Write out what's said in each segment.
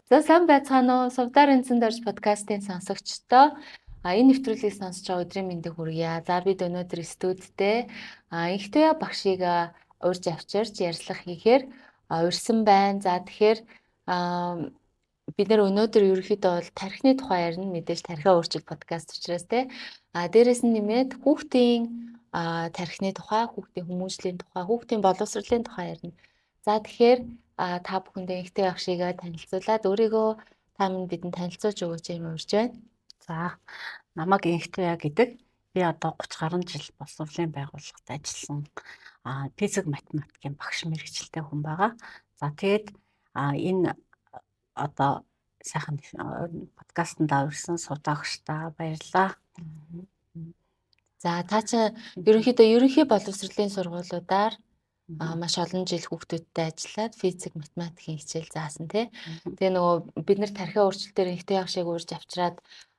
За, сайн байцгаана уу? Сувдар энэсэн дорж подкастын сонсогчдоо энэ нэвтрүүлгийг сонсож байгаа өдрийн мэндийг хүргье. За, бид өнөөдөр студидтэй Инхтуя багшийг урьж авчирч ярилцлага хийхээр урьсан байна. За, тэгэхээр бид нэр өнөөдөр ерөнхийдөө бол тархины тухай ярина. Мэдээж тархиа өөрчил подкаст учраас те. Дээрээс нь нэмээд хүүхдийн тархины тухай, хүүхдийн хүмүүжлийн тухай, хүүхдийн боловсролын тухай ярина. За, тэгэхээр та бүхэндээ Инхтуя багшийг танилцуулаад өөрийгөө та минь бидэнд танилцуулж өгөөч юм урьж байна. За, намайг Инхтуя гэдэг. Би одоо 30 гаруй жил боловсролын байгууллагад ажилласан физик математикийн багш мэргэжилтэй хүн байгаа. За, тэгээд энэ одоо сайхан подкастт урьсан судаагчдаа баярлалаа. За, та чи ерөнхийдөө ерөнхий боловсролын сургуулиудаар маш олон жил хүүхдүүдтэй ажиллаад физик, математикийн хичээл заасан тий. Тэгээ нөгөө бид нар тархиа өөрчлөлтөөр Инхтуя багшийг урьж авчираад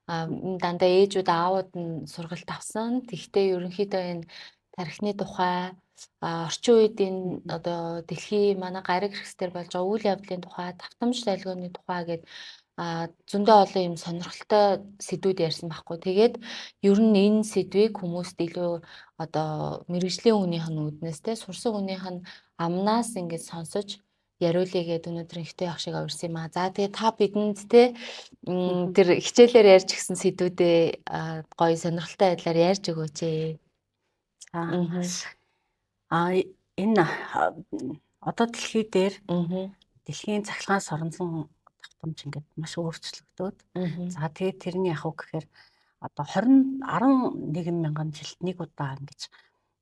дандаа ээжүүд, аавууд нь сургалт авсан. Тэгэхдээ ерөнхийдөө энэ тархины тухай, орчин үед энэ одоо дэлхий манай гариг хэрэгсдэр болж байгаа үйл явдлын тухай, давтамж долгионы тухай гээд зөндөө олон юм сонирхолтой сэдвүүд ярьсан байхгүй. Тэгээд ер нь энэ сэдвийг хүмүүст илүү одоо мэргэжлийн хүнийх нь үүднээс те, сурсан хүнийх нь амнаас ингэж сонсож яриулъя гээд өнөөдөр Инхтуя багшийг урьсан юм аа. За, тэгээ та бидэнд те тэр хичээлээр ярьж гисэн сэдвүүдээ гоё сонирхолтой байдлаар ярьж өгөөч ээ. За. Энэ одоо дэлхий дээр дэлхийн цахилгаан соронзон давтамж ингээд маш өөрчлөгдөөд. За, тэгээд тэрний яг уу гэхээр одоо 20 11 мянган жилд нэг удаа ингэж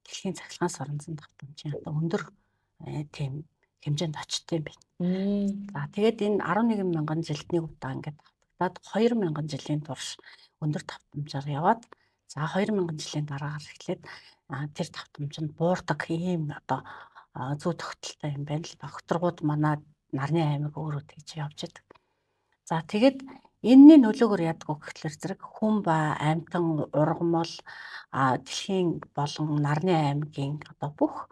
дэлхийн цахилгаан соронзон давтамжийн одоо өндөр тийм хэмжээнд очт юм байна. За, тэгээд энэ 11 мянган жилд нэг удаа ингээд давтагдаад 2000 жилийн турш өндөр давтамжаар яваад, за, 2000 жилийн дараагаар эхлээд тэр давтамж нь буурдаг ийм одоо зүй тогтолтой юм байна л да. Өгторгууд манай нарны аймаг өөрөө тэгж явж идэг. За, тэгээд энэний нөлөөгөөр яадаг вэ гэхлээр зэрэг хүн ба амьтан, ургамал, дэлхийн болон нарны аймгийн одоо бүх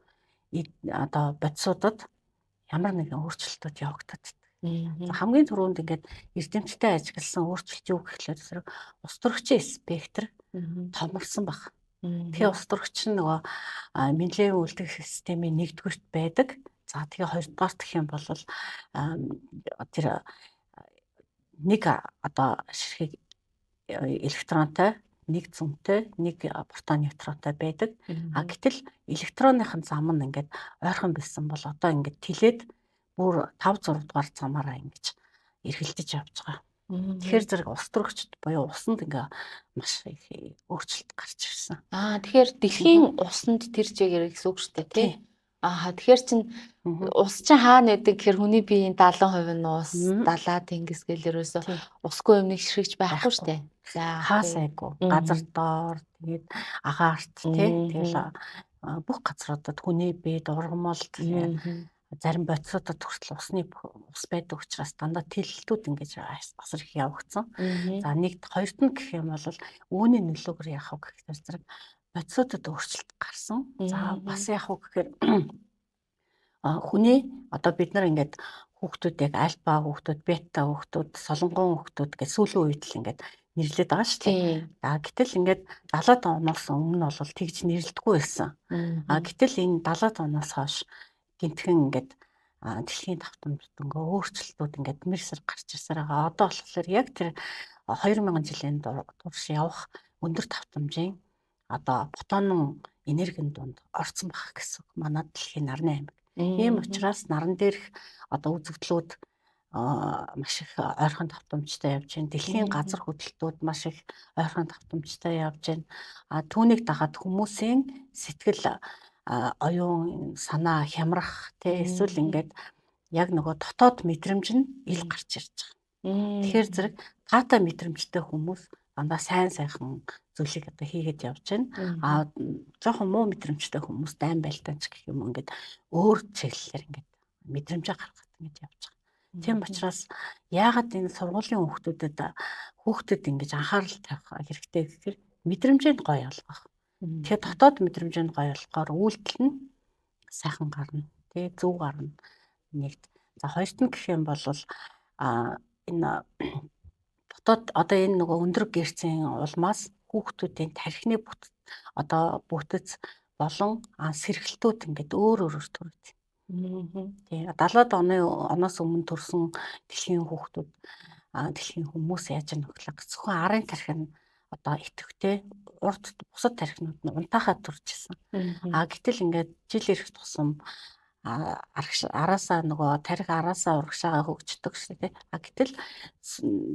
одоо бодисуудад ямар нэгэн өөрчлөлтүүд явагдаад. Хамгийн түрүүнд ингээд эрдэмтдээ ажигласан өөрчлөлт юу гэхлээр зэрэг ус төрөгчийн спектр томорсон баг. Тэгэхээр ус төрөгч нь нөгөө Менделеевийн үлдэх системийн нэгдүгüрт байдаг. За, тэгээ хоёрдугаарт гэх юм бол тэр нэг одоо ширхэг электронтой, нэг зөнтэй, нэг протон нейтронтой байдаг. А гэтэл электроныхын зам нь ингээд ойрхон байсан бол одоо ингээд тэлээд бүр 5 6 дугаар замаараа ингэж эргэлдэж явж байгаа. Тэгэхээр зэрэг ус төрөгчд буюу усанд ингээ маш их өөрчлөлт гарч ирсэн. Тэгэхээр дэлхийн усанд тэр чигээр гэсэн үг шүү дээ, тий? Аа, тэгэхээр чин ус чинь хаана байдаг гэхээр хүний биеийн 70% нь ус, далаа, тэнгис гэл ерөөсөө усгүй юм нэг ширхэгч байхгүй шүү дээ. За, хаа сайгүй газар доор, тэгээд агаарт тий, тэгэл бүх газруудад хүний биед, ургамалд, зарим бодисуудад хүртэл усны ус байдаг учраас дандаа тэлэлтүүд ингэж асар их явагдсан. За, нэг хоёрт нь гэх юм бол үүний нөлөөгөр яах вэ гэхээр зэрэг бодисуудад өөрчлөлт гарсан. За, бас яах вэ гэхээр хүний одоо бид нар ингээд хүүхдүүд яг альфа хүүхдүүд, бета хүүхдүүд, солонгон хүүхдүүд гэж сүүлийн үед л ингээд нэрлээд байгаа шүү дээ. За, гэтэл ингээд 70-аад оноос өмнө бол тэгж нэрлэдэггүй байсан. А гэтэл энэ 70-аад оноос хойш гинтхэн ингээд дэлхийн давтамжид ингээ өөрчлөлтүүд ингээд мэрсэр гарч ирсээр байгаа. Одоо болохоор яг тэр 2000 жилийн турш явах өндөр давтамжийн одоо фотонон энергийн дунд орцсон байх гэсэн манай дэлхийн нарны аймаг. Ийм учраас наран дээрх одоо үзэгдлүүд маш их ойрхон давтамжтай явж байна. Дэлхийн газар хөдлөлтүүд маш их ойрхон давтамжтай явж байна. А түүнийг дагаад хүмүүсийн сэтгэл оюун санаа хямрах тий, эсвэл ингээд яг нөгөө дотоод мэдрэмж нь ил гарч ирж байгаа. Тэгэхээр зэрэг таатай мэдрэмжтэй хүмүүс дандаа сайн сайхан зүйлийг одоо хийгээд явж байна. А жоохон муу мэдрэмжтэй хүмүүс дайн байлтан ч гэх юм ингээд өөр чиглэлээр ингээд мэдрэмжээ гаргаад ингэж явж байгаа. Тийм учраас яагаад энэ сургуулийн хүүхдэд ингэж анхаарал тавих хэрэгтэй гэхээр мэдрэмжээ гоё олгох. Тэгэхээр дотоод мэдрэмжээ гоё олгохоор үйлдэл нь сайхан гарна. Тэ, зөв гарна. Нэгт. За, хоёрт нь гэх юм бол энэ дотоод одоо энэ нөгөө өндөр герцийн улмаас хүүхдүүдийн тархины одоо бүтэц болон сэргэлтүүд ингээд өөр өөрөөр төрдөг. Тийм 70-аад оны оноос өмнө төрсэн дэлхийн хүүхдүүд, дэлхийн хүмүүс яаж нөхлөг зөвхөн арын тархи нь одоо идэвхтэй, урд бусад тархинууд нь унтаахад төрж исэн. А гэтэл ингээд жил ирэх тусам араасаа нөгөө тархи араасаа урагшаага хөгждөг шүү дээ. А гэтэл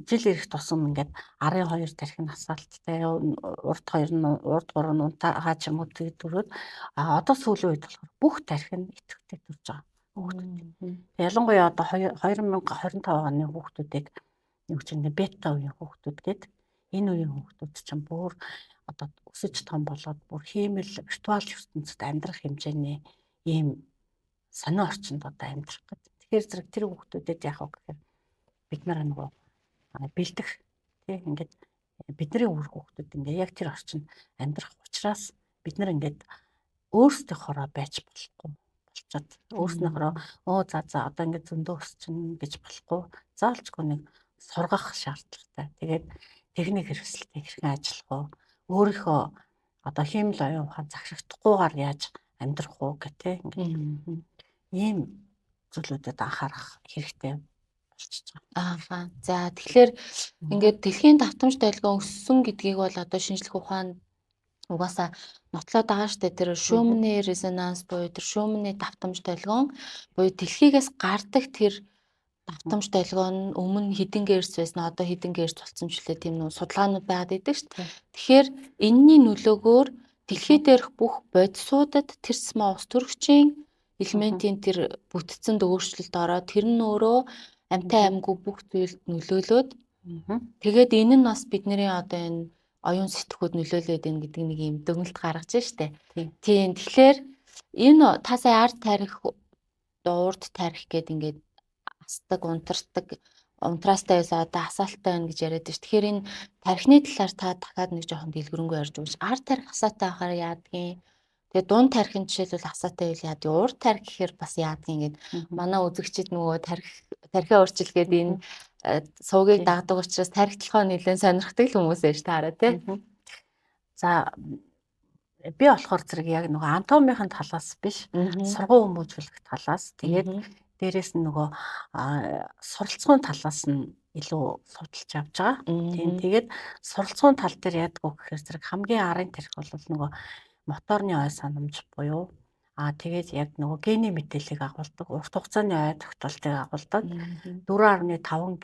жил ирэх тусам ингээд арын хоёр тархи нь асаалттай, урд хоёр нь урд гурав нь унтаахаа ч юм уу төрөөд, а одоо сүүлийн үед болохоор бүх тархи нь идэвхтэй төрж байгаа хүүхдүүд. Ялангуяа одоо 2025 оны хүүхдүүдийг юу ч нэг бета үеийн хүүхдүүд гээд энэ үеийн хүүхдүүд чинь бүр одоо өсөж том болоод бүр хиймэл виртуал ертөнцид амьдрах хэмжээний ийм сонин орчинд одоо амьдрах гэдэг. Тэгэхээр зэрэг тэр хүүхдүүдэд яах вэ гэхээр бид нар нөгөө бэлдэх тий ингээд бидний үр хүүхдүүд ингээд яг тэр орчинд амьдрах учраас бид нар ингээд өөрсдийнхоороо байж болохгүй болчиход өөрснийхөөрөө өө за за одоо ингээд зөндөө өсчин гэж болохгүй, заалчгүй нэг сургах шаардлагатай. Тэгээд техник хэрэгсэлтэй хэрхэн ажиллах вэ? Өөрийнхөө одоо хиймэл оюун ухаан захирагдахгүйгээр яаж амьдрах уу гэх тээ ингээд ийм зүйлүүдэд анхаарах хэрэгтэй болчихж байгаа. Аа. За тэгэхээр ингээд дэлхийн давтамж долгион өссөн гэдгийг бол одоо шинжлэх ухаан угаасаа нотлоод байгаа штэ. Тэр Шуманы резонанс буюу тэр Шуманы давтамж долгион буюу дэлхийгээс гардаг тэр давтамж долгион нь өмнө хэдэн герц байсан, одоо хэдэн герц болсон ч лээ тийм нүү судалгаанууд байгаад идэг штэ. Тэгэхээр энэний нөлөөгөөр дэлхий дээрх бүх бодисуудад тэр смаа ус төрөгчийн элементийн тэр бүтцэнд өөрчлөлт ороод тэр нь өөрөө амьтай амьгүй бүх зүйлд нөлөөлөөд тэгээд энэ нь бас бидний одоо энэ оюун сэтгхүүд нөлөөлөөд байна гэдэг нэг юм дүгнэлт гаргаж штэ. Тийм. Тэгэхээр энэ та сая ард тарих, урд тарих гэд ингээд асдаг, унтардаг, унтраастай байсан одоо асаалттай байна гэж яриад байна. Тэгэхээр энэ тархины талаар та дахиад нэг жоохон дэлгэрэнгүй ярьж өгөөч. Ард тарих асаатай байхаар яадгийн. Тэгээ дунд тархин жишээлбэл асаатай байвал яадгийн. Урд тарих гэхээр бас яадгийн гэд манай үзэгчид нөгөө тархиа өөрчил гээд энэ сувгийг дагдаг учраас тарих толгой нэлээд сонирхдаг л хүмүүс байж таараа тий. За би болохоор зэрэг яг нөгөө анатомийн талаас биш, сургууль хүмүүжүүлэх талаас, тэгээд дээрээс нь нөгөө суралцгын талаас нь илүү судалж авч байгаа. Тийм. Тэгээд суралцгын тал дээр яадаг вэ гэхээр зэрэг хамгийн арын тарих бол нөгөө моторны ой санамж буюу тэгээд яг нөгөө гений мэдээллийг агуулдаг, урт хугацааны ой тогтоолтыг агуулдаг 4.5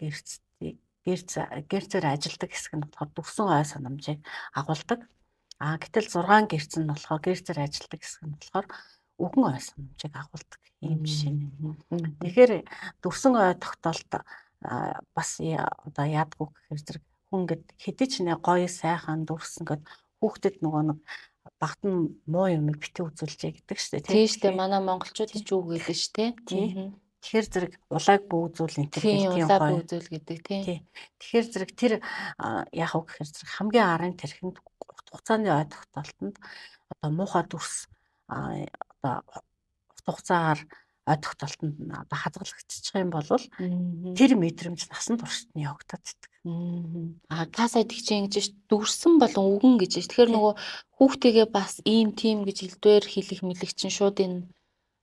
герцээр ажилладаг хэсэг нь болохоор дүрсэн ой санамжийг агуулдаг. Гэтэл 6 герц нь болохоор герцээр ажилладаг хэсэг нь болохоор үгэн ой санамжийг агуулдаг ийм жишээ. Тэгэхээр дүрсэн ой тогтоолт бас одоо яадгүй гэхээр зэрэг хүн ингээд хэдий ч нэ гоё сайхан дүрсэн гэд хүүхдэд нөгөө нэг багт нь муу юмыг битгий үзүүлжээ гэдэг шүү дээ. Тийм шүү дээ. Манай монголчууд ч үг хэлнэ шүү дээ. Тийм. Тэгэхээр зэрэг улааг бүүзүүл энэ төр тийм улааг бүүзүүл гэдэг тийм. Тэгэхээр зэрэг тэр яах вэ гэхээр зэрэг хамгийн арын тархинд урт хугацааны ой тогтоолтонд одоо муухай дүрс одоо урт хугацаагаар ой тогтоолтонд одоо хадгалагдчих юм бол тэр мэдрэмж насан туршид нь явагдаад байдаг. Та сая тэгч ингэж дүрсэн болон үгэн гэж. Тэгэхээр нөгөө хүүхдийгээ бас ийм тийм гэж хэлдвэр хэлэх мэлэх чинь шууд энэ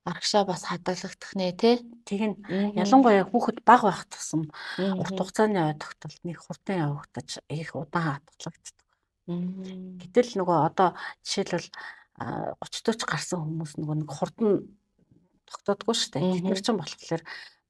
арагшаа бас хадгалагдах нэ тий. Тэгин ялангуяа хүүхэд бага байх тусам урт хугацааны ой тогтоолт нэг хурдан явагдаж их удаан хадгалагддаг. Гэтэл нөгөө одоо жишээлбэл 30 40 гарсан хүмүүс нөгөө нэг хурдан тогтоодгүй шүү дээ. Тэд нар чинь болохоор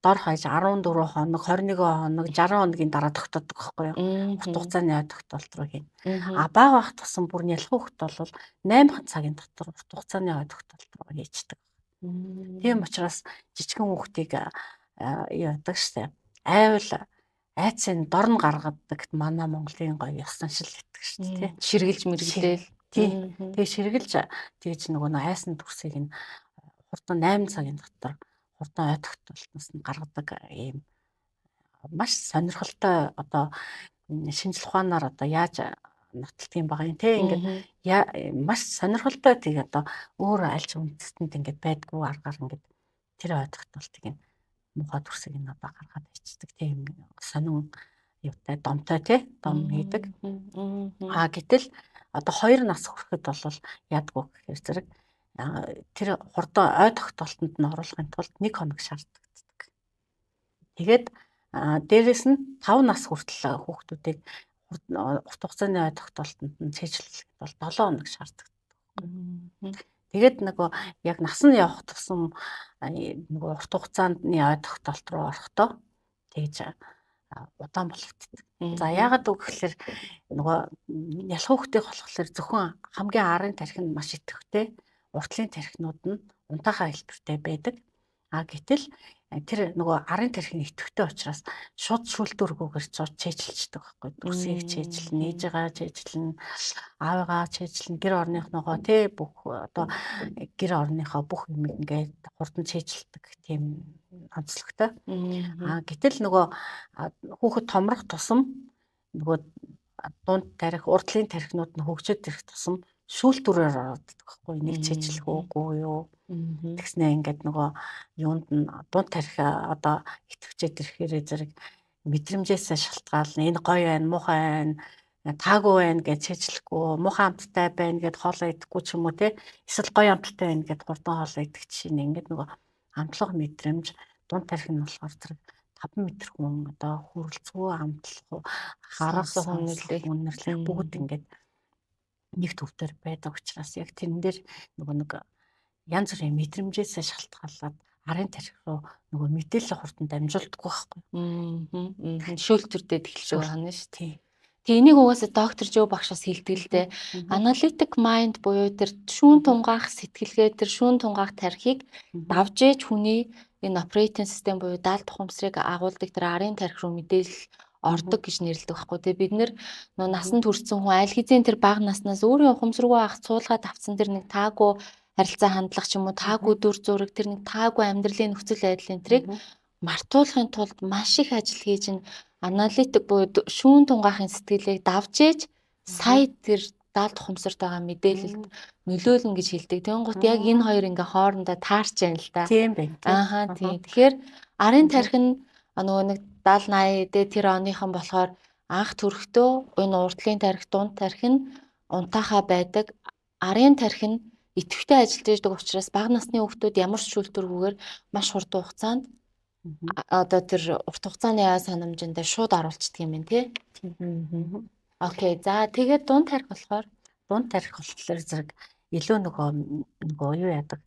дор хаяж 14 хоног, 21 хоног, 60 хоногийн дараа тогтооддаг байхгүй юу? Урт хугацааны ой тогтоолт руу хийн. А бага байх тусам бүр нялх хүүхэд бол 8 цагийн дотор урт хугацааны ой тогтоолт руу хийждэг. Тийм учраас жижигхэн хүүхдийг яадаг штэ. Айвал айцын дорн гаргадаг манай Монголын гоё ёс заншил гэдэг штэ тий. Ширгэлж мэргэлээл. Тий. Тэгээ ширгэлж тэгж нөгөө айсан дүрсийг нь хурдан 8 цагийн дотор хурдан ой тогтоолтноос нь гаргадаг ийм маш сонирхолтой одоо шинжлэх ухаанаар одоо яаж нотолт юм байгаа юм те ингээд маш сонирхолтой тэг одоо өөр альч үндэстэнд ингээд байдгүй аргаар ингээд тэр ой тогтоолтыг нь муухай дүрсийг нь одоо гаргаад ичдэг. Тийм сонин юутай домтой тий дом хийдэг. А гэтэл одоо 2 нас хүрэхэд бол ядгүй гэхээр зэрэг тэр хурдан ой тогтоолтонд нь оруулахын тулд 1 хоног шаардлагатай. Тэгээд дээрэс нь 5 нас хүртэл хүүхдүүдийг урт хугацааны ой тогтоолтонд нь цээжлэхэд бол 7 хоног шаардлагатай. Тэгээд нөгөө яг нас нь явах тусам нөгөө урт хугацааны ой тогтоолт руу орохдоо тэгж удаан болгогддог. За яагаад үг гэхээр нөгөө ялах хүүхдийг болохоор зөвхөн хамгийн арын тархи нь маш идэвхтэй, уртлын тархинууд нь унтаахаа хэлбэртэй байдаг. А гэтэл тэр нөгөө арын тархи нь идэвхтэй учраас шууд шүүлтүүргүүгээр шууд чэйжилчдэг байхгүй. Дүрсийг чэйжилнэ, ээжигээ чэйжилнэ, аавыгаа чэйжилнэ, гэр орныхноогоо тий бүх одоо гэр орныхоо бүх юм ингээд хурдан чэйжилдэг тийм онцлогтой. А гэтэл нөгөө хүүхэд томрох тусам нөгөө дунд тарих, урдлын тархинууд нь хөгжөөд ирэх тусам шүүлтүүрээр ороод байхгүй. Нэг чэйжлэх үгүй юу. Тэгснээ ингээд нөгөө юунд нь дунд тарих одоо итгэвчээд ирэхээрээ зэрэг мэдрэмжээсээ шалтгаална. Энэ гоё байна, муухай байна, таагүй байна гэж чэйжлэхгүй, муухай амттай байна гэд хоолоо идэхгүй ч юм уу те. Эсвэл гоё амттай байна гэд хурдан хоолоо идэх жишээ нь ингээд нөгөө амтлах мэдрэмж дунд тарих нь болохоор зэрэг 5 м хүн одоо хүрэлцүү амтлах, харах, үнэрлэх бүгд ингээд нэг төвдөр байдаг учраас яг тэрэн дээр нөгөө нэг янз бүрийн мэдрэмжээсээ шалтгаалаад арын тарих руу нөгөө мэдээлэл хурдан дамжуулдаггүй байхгүй. Шөөлтөрдөд эхэлж байгаа юм шүү дээ. Тэг энийг угаасаа доктор Жо багшаас хэлдэг л дээ. Analytic mind буюу тэр шүүн тунгаах сэтгэлгээ, тэр шүүн тунгаах тархийг давж ээж хүний энэ operating system буюу даалт ухамсарыг агуулдаг тэр арын тархи руу мэдээлэл ордог гэж нэрлэдэг байхгүй. Тэгээ бид нэр нөө насанд хүрсэн хүн аль хэзээ тэр бага наснаас өөрийн ухамсаргүй ах цуулгаад авцсан тэр нэг таагүй харилцаа хандлага ч юм уу таагүй дүр зураг тэр нэг таагүй амьдралын нөхцөл байдлын тэрийг мартуулахын тулд маш их ажил хийж ин аналитик буюу шүүн тунгаахын сэтгэлийг давж ээж сая тэр даалт ухамсарт байгаа мэдээлэлд нөлөөлнө гэж хэлдэг. Тэнгуут яг энэ хоёр ингээ хоорондоо таарч байна л да. Тийм байна. Ааха тийм. Тэгэхээр арын тархи нь нөгөө нэг 70 80 тэр оныхон болохоор анх төрөхдөө энэ урдлын тархи, дунд тархи нь унтаахаа байдаг. Арын тархи нь идэвхтэй ажиллаж байдаг учраас бага насны хүүхдүүд ямар ч шүүлтүүргүйгээр маш хурдан хугацаанд одоо тэр урт хугацааны ай санамжинд шууд оруулцдаг юм байна тий. Окей. За тэгээд дунд тархи болохоор зэрэг илүү нөгөө юу яадаг.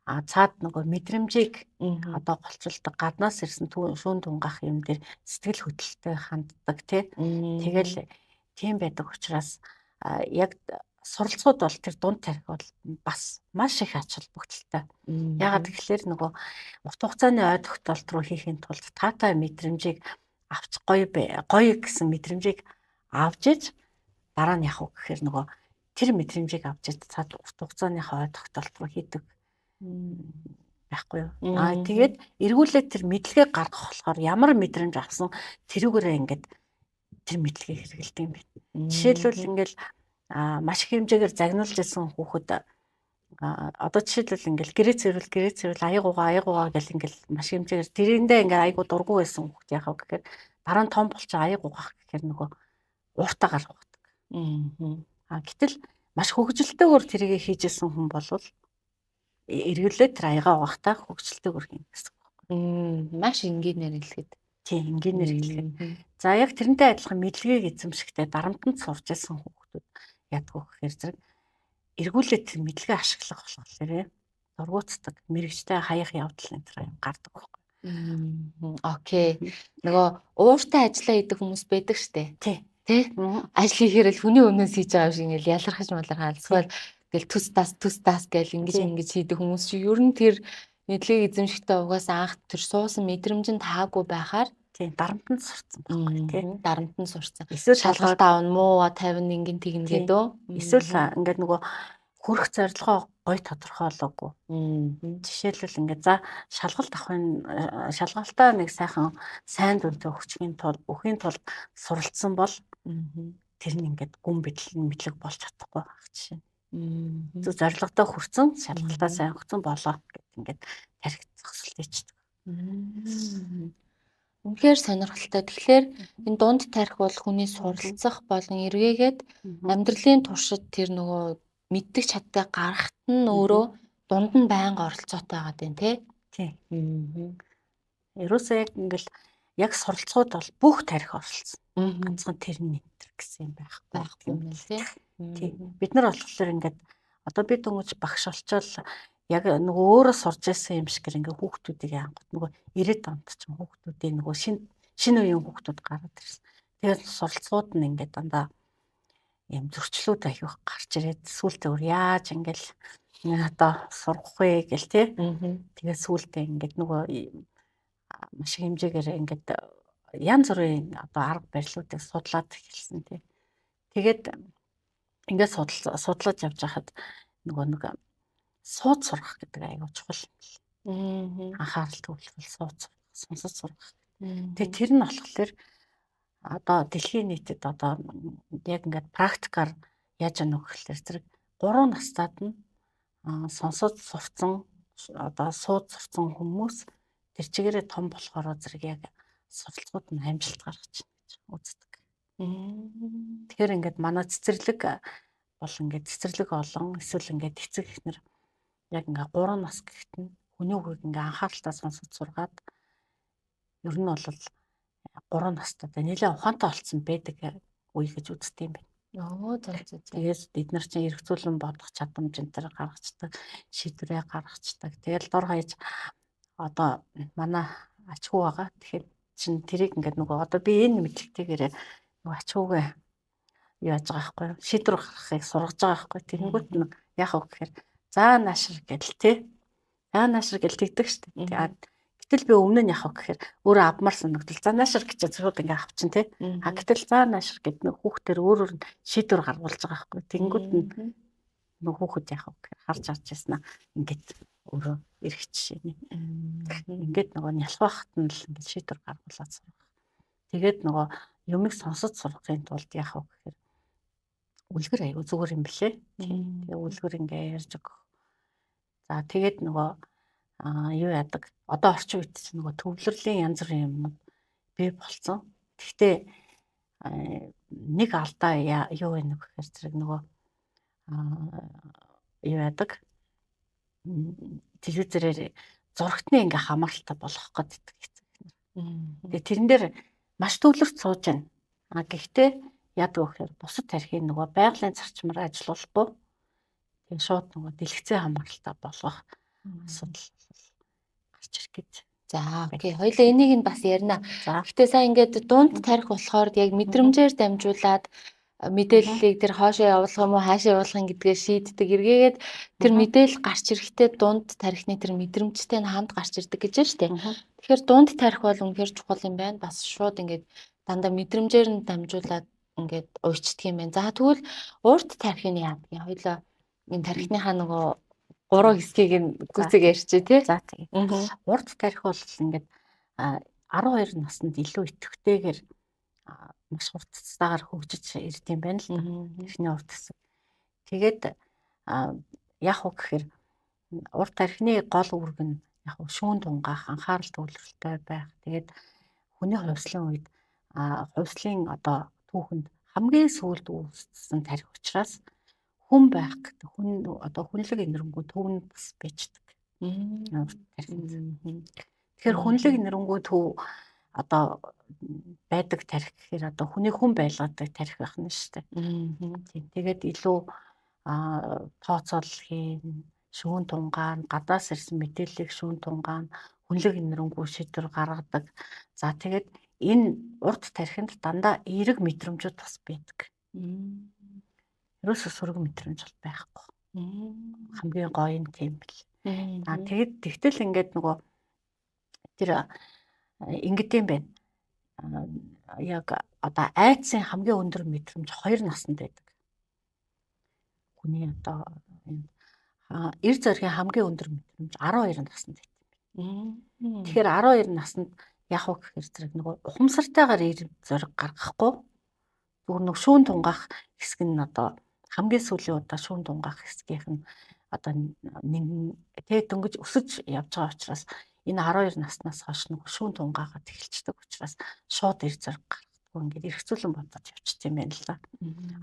А цаад нөгөө мэдрэмжийг одоо голчилдог, гаднаас ирсэн шүүн тунгаах юм дээр сэтгэл хөдлөлтөй ханддаг тий. Тэгэл тийм байдаг учраас яг суралцууд бол тэр дунд тархи бол бас маш их ач холбогдолтой. Яагаад гэвэл нөгөө урт хугацааны ой тогтоолт руу хийхин тулд таатай мэдрэмжийг авч гоё гоё гэсэн мэдрэмжийг авч иж дараа нь явах гэхээр нөгөө тэр мэдрэмжийг авч иж цаад урт хугацааныхаа ой тогтоолт руу хийдэг байхгүй юу. Аа тэгээд эргүүлээд тэр мэдлэгээ гаргах болохоор ямар мэдрэмж авсан тэрүүгээрээ ингээд тэр мэдлэгийг хэрэгэлдэг юм байна. Жишээлбэл ингээд маш их хэмжээгээр загнуулж ирсэн хүүхэд одоо жишээлбэл ингээл гэрээ цэвэрл аяг угаа гэл ингээл маш их хэмжээгээр тэрэндээ ингээл айгу дургу байсан хүүхэд яхав гэхээр дараа нь том болчих аяг угаах гэхээр нөгөө ууртаа гаргадаг. А гэтэл маш хөгжилтэйгээр тэрийг хийж исэн хүн болвол эргэлээ тэр аягаа угаахтаа хөгжилтэйгээр хийнэ гэсэн үг байхгүй. Маш энгийнээр хэлэхэд. Тийм, энгийнээр хэлэхэд. За яг тэрнтэй адилхан мэдлэгийг эзэмшихтэй дарамтанд сурч ирсэн хүүхдүүд ядгүй гэхээр зэрэг эргүүлээд тэр мэдлэгээ ашиглах болохоор дургуутдаг, мэрэгчтэй хаях явдал энэ төр гардаг байхгүй. Окей. Нөгөө ууртай ажиллаа хийдэг хүмүүс байдаг штэ. Тий. Тэ? Ажил хийхээр л хүний өмнөөс хийж байгаа юм шиг ингээл ялархаж малархаал эсвэл гэл төс тас гэл ингэж хийдэг хүмүүс чи ер нь тэр мэдлэгийг эзэмшихдээ угаасаа анх тэр суусан мэдрэмж нь таагүй байхаар тийм дарамтанд сурцсан байхгүй тий. Дарамтанд сурцсан. Эсвэл шалгалт аавна муу 50 ингэн тэгнэ гэдэг. Эсвэл ингээд нөгөө хүрэх зорилгоо гой тодорхойлоогүй. Жишээлбэл ингээд за шалгалт авахын шалгалтаа нэг сайхан сайн дүнтэй өгчхийн тулд өхийн тулд суралцсан бол тэр нь ингээд гүн мэдлэг болж чадахгүй байх жишээ. Зөв зорилгодоо хүрсэн, шалгалтаа сайн өгсөн болоо гэд ингээд тархи зогсолт хийчихдэг. Үнэхээр сонирхолтой. Тэгэхээр энэ дунд тарих бол хүний суралцах болон эргээгээд амьдралын туршид тэр нөгөө мэддэг чадтай гарахт нь өөрөө дунд нь байнга оролцоотой байгаа даа тий. Тийм. Ерөөсөө яг ингээл яг суралцахад бол бүх тарих оролцсон. Ганцхан тэр нь энэ гэсэн юм байхгүй юм байна тий. Тийм. Бид нар болохоор ингээд одоо би дөнгөж багш болчоод яг нөгөө өөрөө сурж байсан юм шиг ингээ хүүхдүүдийг яангот нөгөө 90-ад онд ч хүүхдүүдийн нөгөө шинэ үеийн хүүхдүүд гараад ирсэн. Тэгээд суралцгууд нь ингээд дандаа юм зөрчлүүд аяух гарч ирээд сүүлдээ өөр яаж ингээл одоо сургах вэ гэл тий. Тэгээд сүүлдээ ингээд нөгөө маш их хэмжээгээр ингээд янз бүрийн одоо арга барилуудыг судлаад эхэлсэн тий. Тэгээд ингээд судлаж явж байхад нөгөө нэг сууд сурах гэдэг аягүй чухал юм бэл. Анхаарал төвлөрөл сууд сурах, сонсож сурах. Тэгээ тэр нь болохоор одоо дэлхийн нийтэд одоо яг ингээд практикаар яаж яах вэ гэхлээр зэрэг 3 настад нь сонсож сурцсан одоо сууд сурцсан хүмүүс тэр чигээрээ том болохоор зэрэг яг суралцгууд нь амжилт гаргаж байна гэж үздэг. Тэгэхээр ингээд манай цэцэрлэг бол ингээд цэцэрлэг олон эсвэл ингээд эцэг эхнэр яг ингээ 3 нас гэхэд нь хүний үгийг ингээ анхааралтай сонсож сургаад ер нь бол 3 настай нэлээд ухаантай болсон байдаг үе гэж үздэг юм байна. Оо за за. Тэгээд бид нар чинь эргцүүлэн бодох чадамж энэ төр гаргацдаг, шийдвэрээ гаргацдаг. Тэгэл дор хаяж одоо манай ач хүү байгаа. Тэгэхээр чин тэрийг ингээд нөгөө одоо би энэ мэдлэгтэйгээрээ нөгөө ач хүүгээ юу яаж байгаа байхгүй юу? Шийдвэр гаргахыг сургаж байгаа байхгүй. Тэгэнгүүт нь яах вэ гэхээр за наашир гэл тий. За наашир гэл тэгдэг шүү дээ. Гэтэл би өмнө нь яах вэ гэхээр өөрөө авмаар санагдал. За наашир гэж шууд ингээ авчин тий. А гэтэл за наашир гэд нэг хүүхдээр өөрөөр нь шийдвэр гаргуулж байгаа байхгүй. Тэгэнгүүт нь нөгөө хүүхэд яах вэ гэхээр харж харж яснаа ингээд өөрөө эрэх жишээ нэ. Ингээд нөгөө нялх байхад нь л ингээд шийдвэр гаргуулад сурах. Тэгээд нөгөө юмыг сонсож сурахын тулд яах вэ гэхээр үлгэр аягүй зүгээр юм блэ. Тэгээ үлгэр ингээ ярьж өгөх. За тэгээд нөгөө юу яадаг. Одоо орчин үед чинь нөгөө төвлөрлийн янз бүрийн юмнууд бий болцсон. Гэхдээ нэг алдаа юу вэ гэхээр зэрэг нөгөө юу яадаг. Телевизээрээ зурагтны ингээ хамааралтай болгох гэдэг хэцүү. Тэгээ тэрэн дээр маш төвлөрч сууж байна. А гэхдээ яадаг вэ гэхээр бусад тархийг нөгөө байгалийн зарчмаар ажилуулахгүй. Тэгээ шууд нөгөө дэлгэцэн хамааралтай болгох асуудал гарч ирэх гэж. За окей. Хоёлаа энийг нь бас ярина. Гэхдээ сайн ингээд дунд тарих болохоор яг мэдрэмжээр дамжуулаад мэдээллийг тэр хоошоо явуулах юм уу хаашаа явуулах юм гэдгээ шийддэг. Эргээгээд тэр мэдээлэл гарч ирэхдээ дунд тарихны тэр мэдрэмжтэй нь хамт гарч ирдэг гэж байна шүү дээ. Тэгэхээр дунд тарих бол үнэхээр чухал юм байна. Бас шууд ингээд дандаа мэдрэмжээр нь дамжуулаад ингээд уйчдаг юм байна. За тэгвэл урт тарихыг яадаг юм? Хоёлаа энэ тарихныхаа нөгөө гурван хэсгийг нь гүцэг ярьчих тий. За тийм. Урт тарих бол ингээд 12 наснд илүү идэвхтэйгээр маш хурцтайгаар хөгжиж ирд юм байна л да. Тархины урт хэсэг. Тэгээд яг уу гэхээр урт тархины гол үүрэг нь яг шүүн тунгаах, анхаарал төвлөрөлтэй байх. Тэгээд хүний хувьслын үед хувьслын одоо түүхэнд хамгийн сүүлд үүссэн тарих учраас хүн байх гэдэг хүн одоо хүнлэг энэрэнгүй төв нь бас байждаг. Урт тархинд. Тэгэхээр хүнлэг энэрэнгүй төв одоо байдаг тарих гэхээр одоо хүний хүн байлгадаг тарих байх нь шүү дээ. Тийм. Тэгээд илүү тооцоолол хийн, шүүн тунгаан, гадаас ирсэн мэдээллийг шүүн тунгаан, хүнлэг энэрэнгүй шийдвэр гаргадаг. За тэгээд энэ урт тархинд дандаа эерэг мэдрэмжүүд бас байдаг. Ерөөсөө сөрөг мэдрэмж бол байхгүй. Хамгийн гоё нь тийм бэл. Аа тэгээд тэгтэл ингээд нөгөө тэр ингэдэм байх. Яг одоо айдсын хамгийн өндөр мэдрэмж 2 наснд байдаг. Хүний одоо энэ эр зоригийн хамгийн өндөр мэдрэмж 12 наснд байдаг юм байна. Тэгэхээр 12 наснд яг уу гэхээр зэрэг нөгөө ухамсартайгаар эр зориг гаргахгүй зүгээр нөгөө шүүн тунгаах хэсэг нь одоо хамгийн сүүлийн удаа шүүн тунгаах хэсгийнх нь одоо нэгэн тэ дөнгөж өсөж явж байгаа учраас Энэ 12 наснаас хойш нөгөө шүүн тунгаагаад эхэлчихдэг учраас шууд эр зориг гаргадаггүй, ингээд эргцүүлэн бодож явчихсан юм байна л да.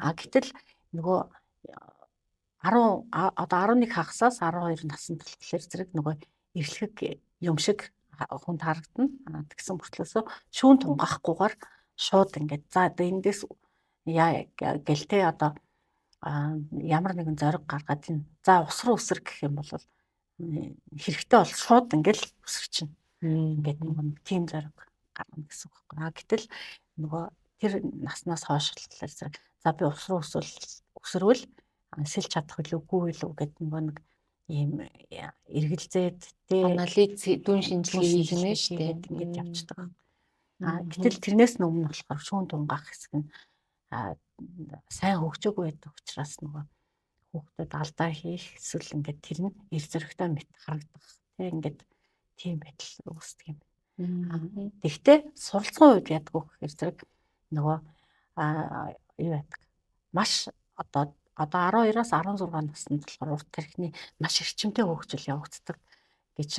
А гэтэл нөгөө 10 одоо 11 хагасаас 12 наснд болохоор зэрэг нөгөө эрхлэг юм шиг хүнд харагдана. Тэгсэн мөртлөөсөө шүүн тунгаахгүйгээр шууд ингээд за одоо эндээс яа гэлтэй одоо ямар нэгэн зориг гаргаад энэ за ус руу өсөр гэх юм бол хэрэгтэй бол шууд ингээл өсөрчнө. Ингээд нөгөө тийм зориг гаргана гэсэн үг байхгүй. А гэтэл нөгөө тэр наснаас хойш болохоор зэрэг за би ус руу өсөрвөл сэлж чадах билүү үгүй билүү гэдэг нөгөө нэг ийм эргэлзээд тэ анализ дүн шинжилгээ хийх нэ шүү дээ. Ингээд явчихдаг. А гэтэл тэрнээс өмнө болохоор шүүн тунгаах хэсэг нь сайн хөгжөөгүй байдаг учраас нөгөө хүүхдүүд алдаа хийх эсвэл ингээд тэр нь эр зөрөгтэй мэт харагдах тийм ингээд тийм байдал үүсдэг юм. Тэгвэл суралцсан үед ядгүй гэхээр зэрэг нөгөө юу яадаг. Маш одоо 12-оос 16 наснд болохоор урт тархины маш эрчимтэй хөгжил явагддаг гэж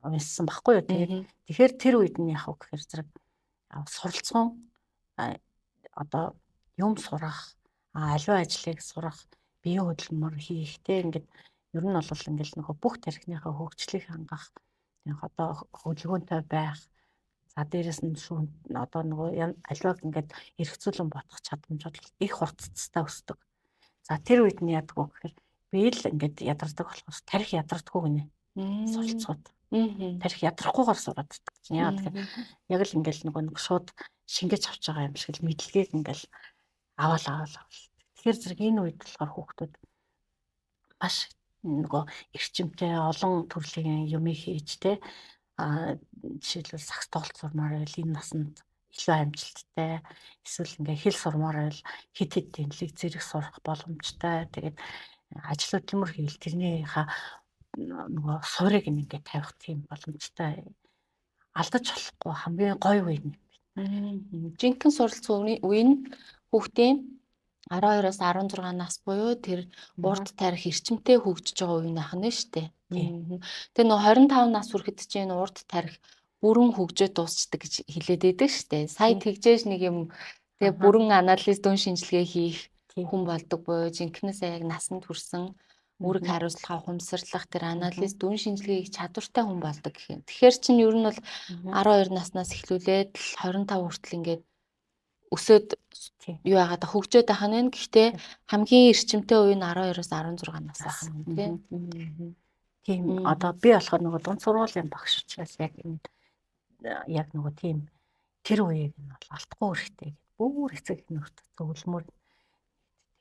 уншсан баггүй юу. Тэгээд тэгэхээр тэр үед нь яг гэхээр зэрэг суралцсан одоо юм сурах, аливаа ажлыг сурах, биеийн хөдөлмөр хийх те ингээд ер нь бол ингээд нөгөө бүх тархиныхаа хөгжлийг хангах, одоо хөдөлгөөнтэй байх, за дээрэс нь шүүн одоо нөгөө аливааг ингээд эргцүүлэн бодох чадамж бол их хурцтай өсдөг. За тэр үед нь яадаг вэ гэхээр бие л ингээд ядардаг болохоос тарих ядардаггүй гинэ. Суралцахад. Тарих ядрахгүйгээр сураад иддэг чинь. Яагаад гэхээр яг л ингээд нөгөө нэг шууд шингээж авч байгаа юм шиг л мэдлэгийг ингээд аваал аваал аваал. Тэгэхээр зэрэг энэ үед болохоор хүүхдүүд маш нөгөө эрчимтэй олон төрлийн юмыг хийж те жишээлбэл сагс тоглолт сурмаар байвал энэ насанд илүү амжилттай, эсвэл ингээ хэл сурмаар байвал хэд хэд тэнлэг зэрэг сурах боломжтой. Тэгээд ажил хөдөлмөр хийл тэрнийхээ нөгөө суурийг ингээ тавих тийм боломжтой. Алдаж болохгүй хамгийн гоё үе юм байна. Жинхэнэ суралцсан үе нь хүүхдийн 12-оос 16 нас буюу тэр урд тарих эрчимтэй хөгжиж байгаа үе нь ахна шүү дээ. Тэгээ нөгөө 25 нас хүрэхэд чинь урд тарих бүрэн хөгжөөд дуусчдаг гэж хэлээд байдаг шүү дээ. Сая тэгжээж нэг юм тэгээ бүрэн анализ дүн шинжилгээ хийх хүн болдог буюу жинхэнээсээ яг насанд хүрсэн үүрэг хариуцлага ухамсарлах тэр анализ дүн шинжилгээ хийх чадвартай хүн болдог гэх юм. Тэгэхээр чинь ер нь бол 12 наснаас эхлүүлээд 25 хүртэл ингээд өсөөд юу яагаад хөгжөөд байх нь. Гэхдээ хамгийн эрчимтэй үе нь 12-оос 16 нас байх нь тийм. Тийм одоо би болохоор нөгөө дунд сургуулийн багш учраас яг энэ яг нөгөө тийм тэр үеийг нь бол алдахгүй хэрэгтэй гэд бүр эцэг нөхөрт зөвлөмөр.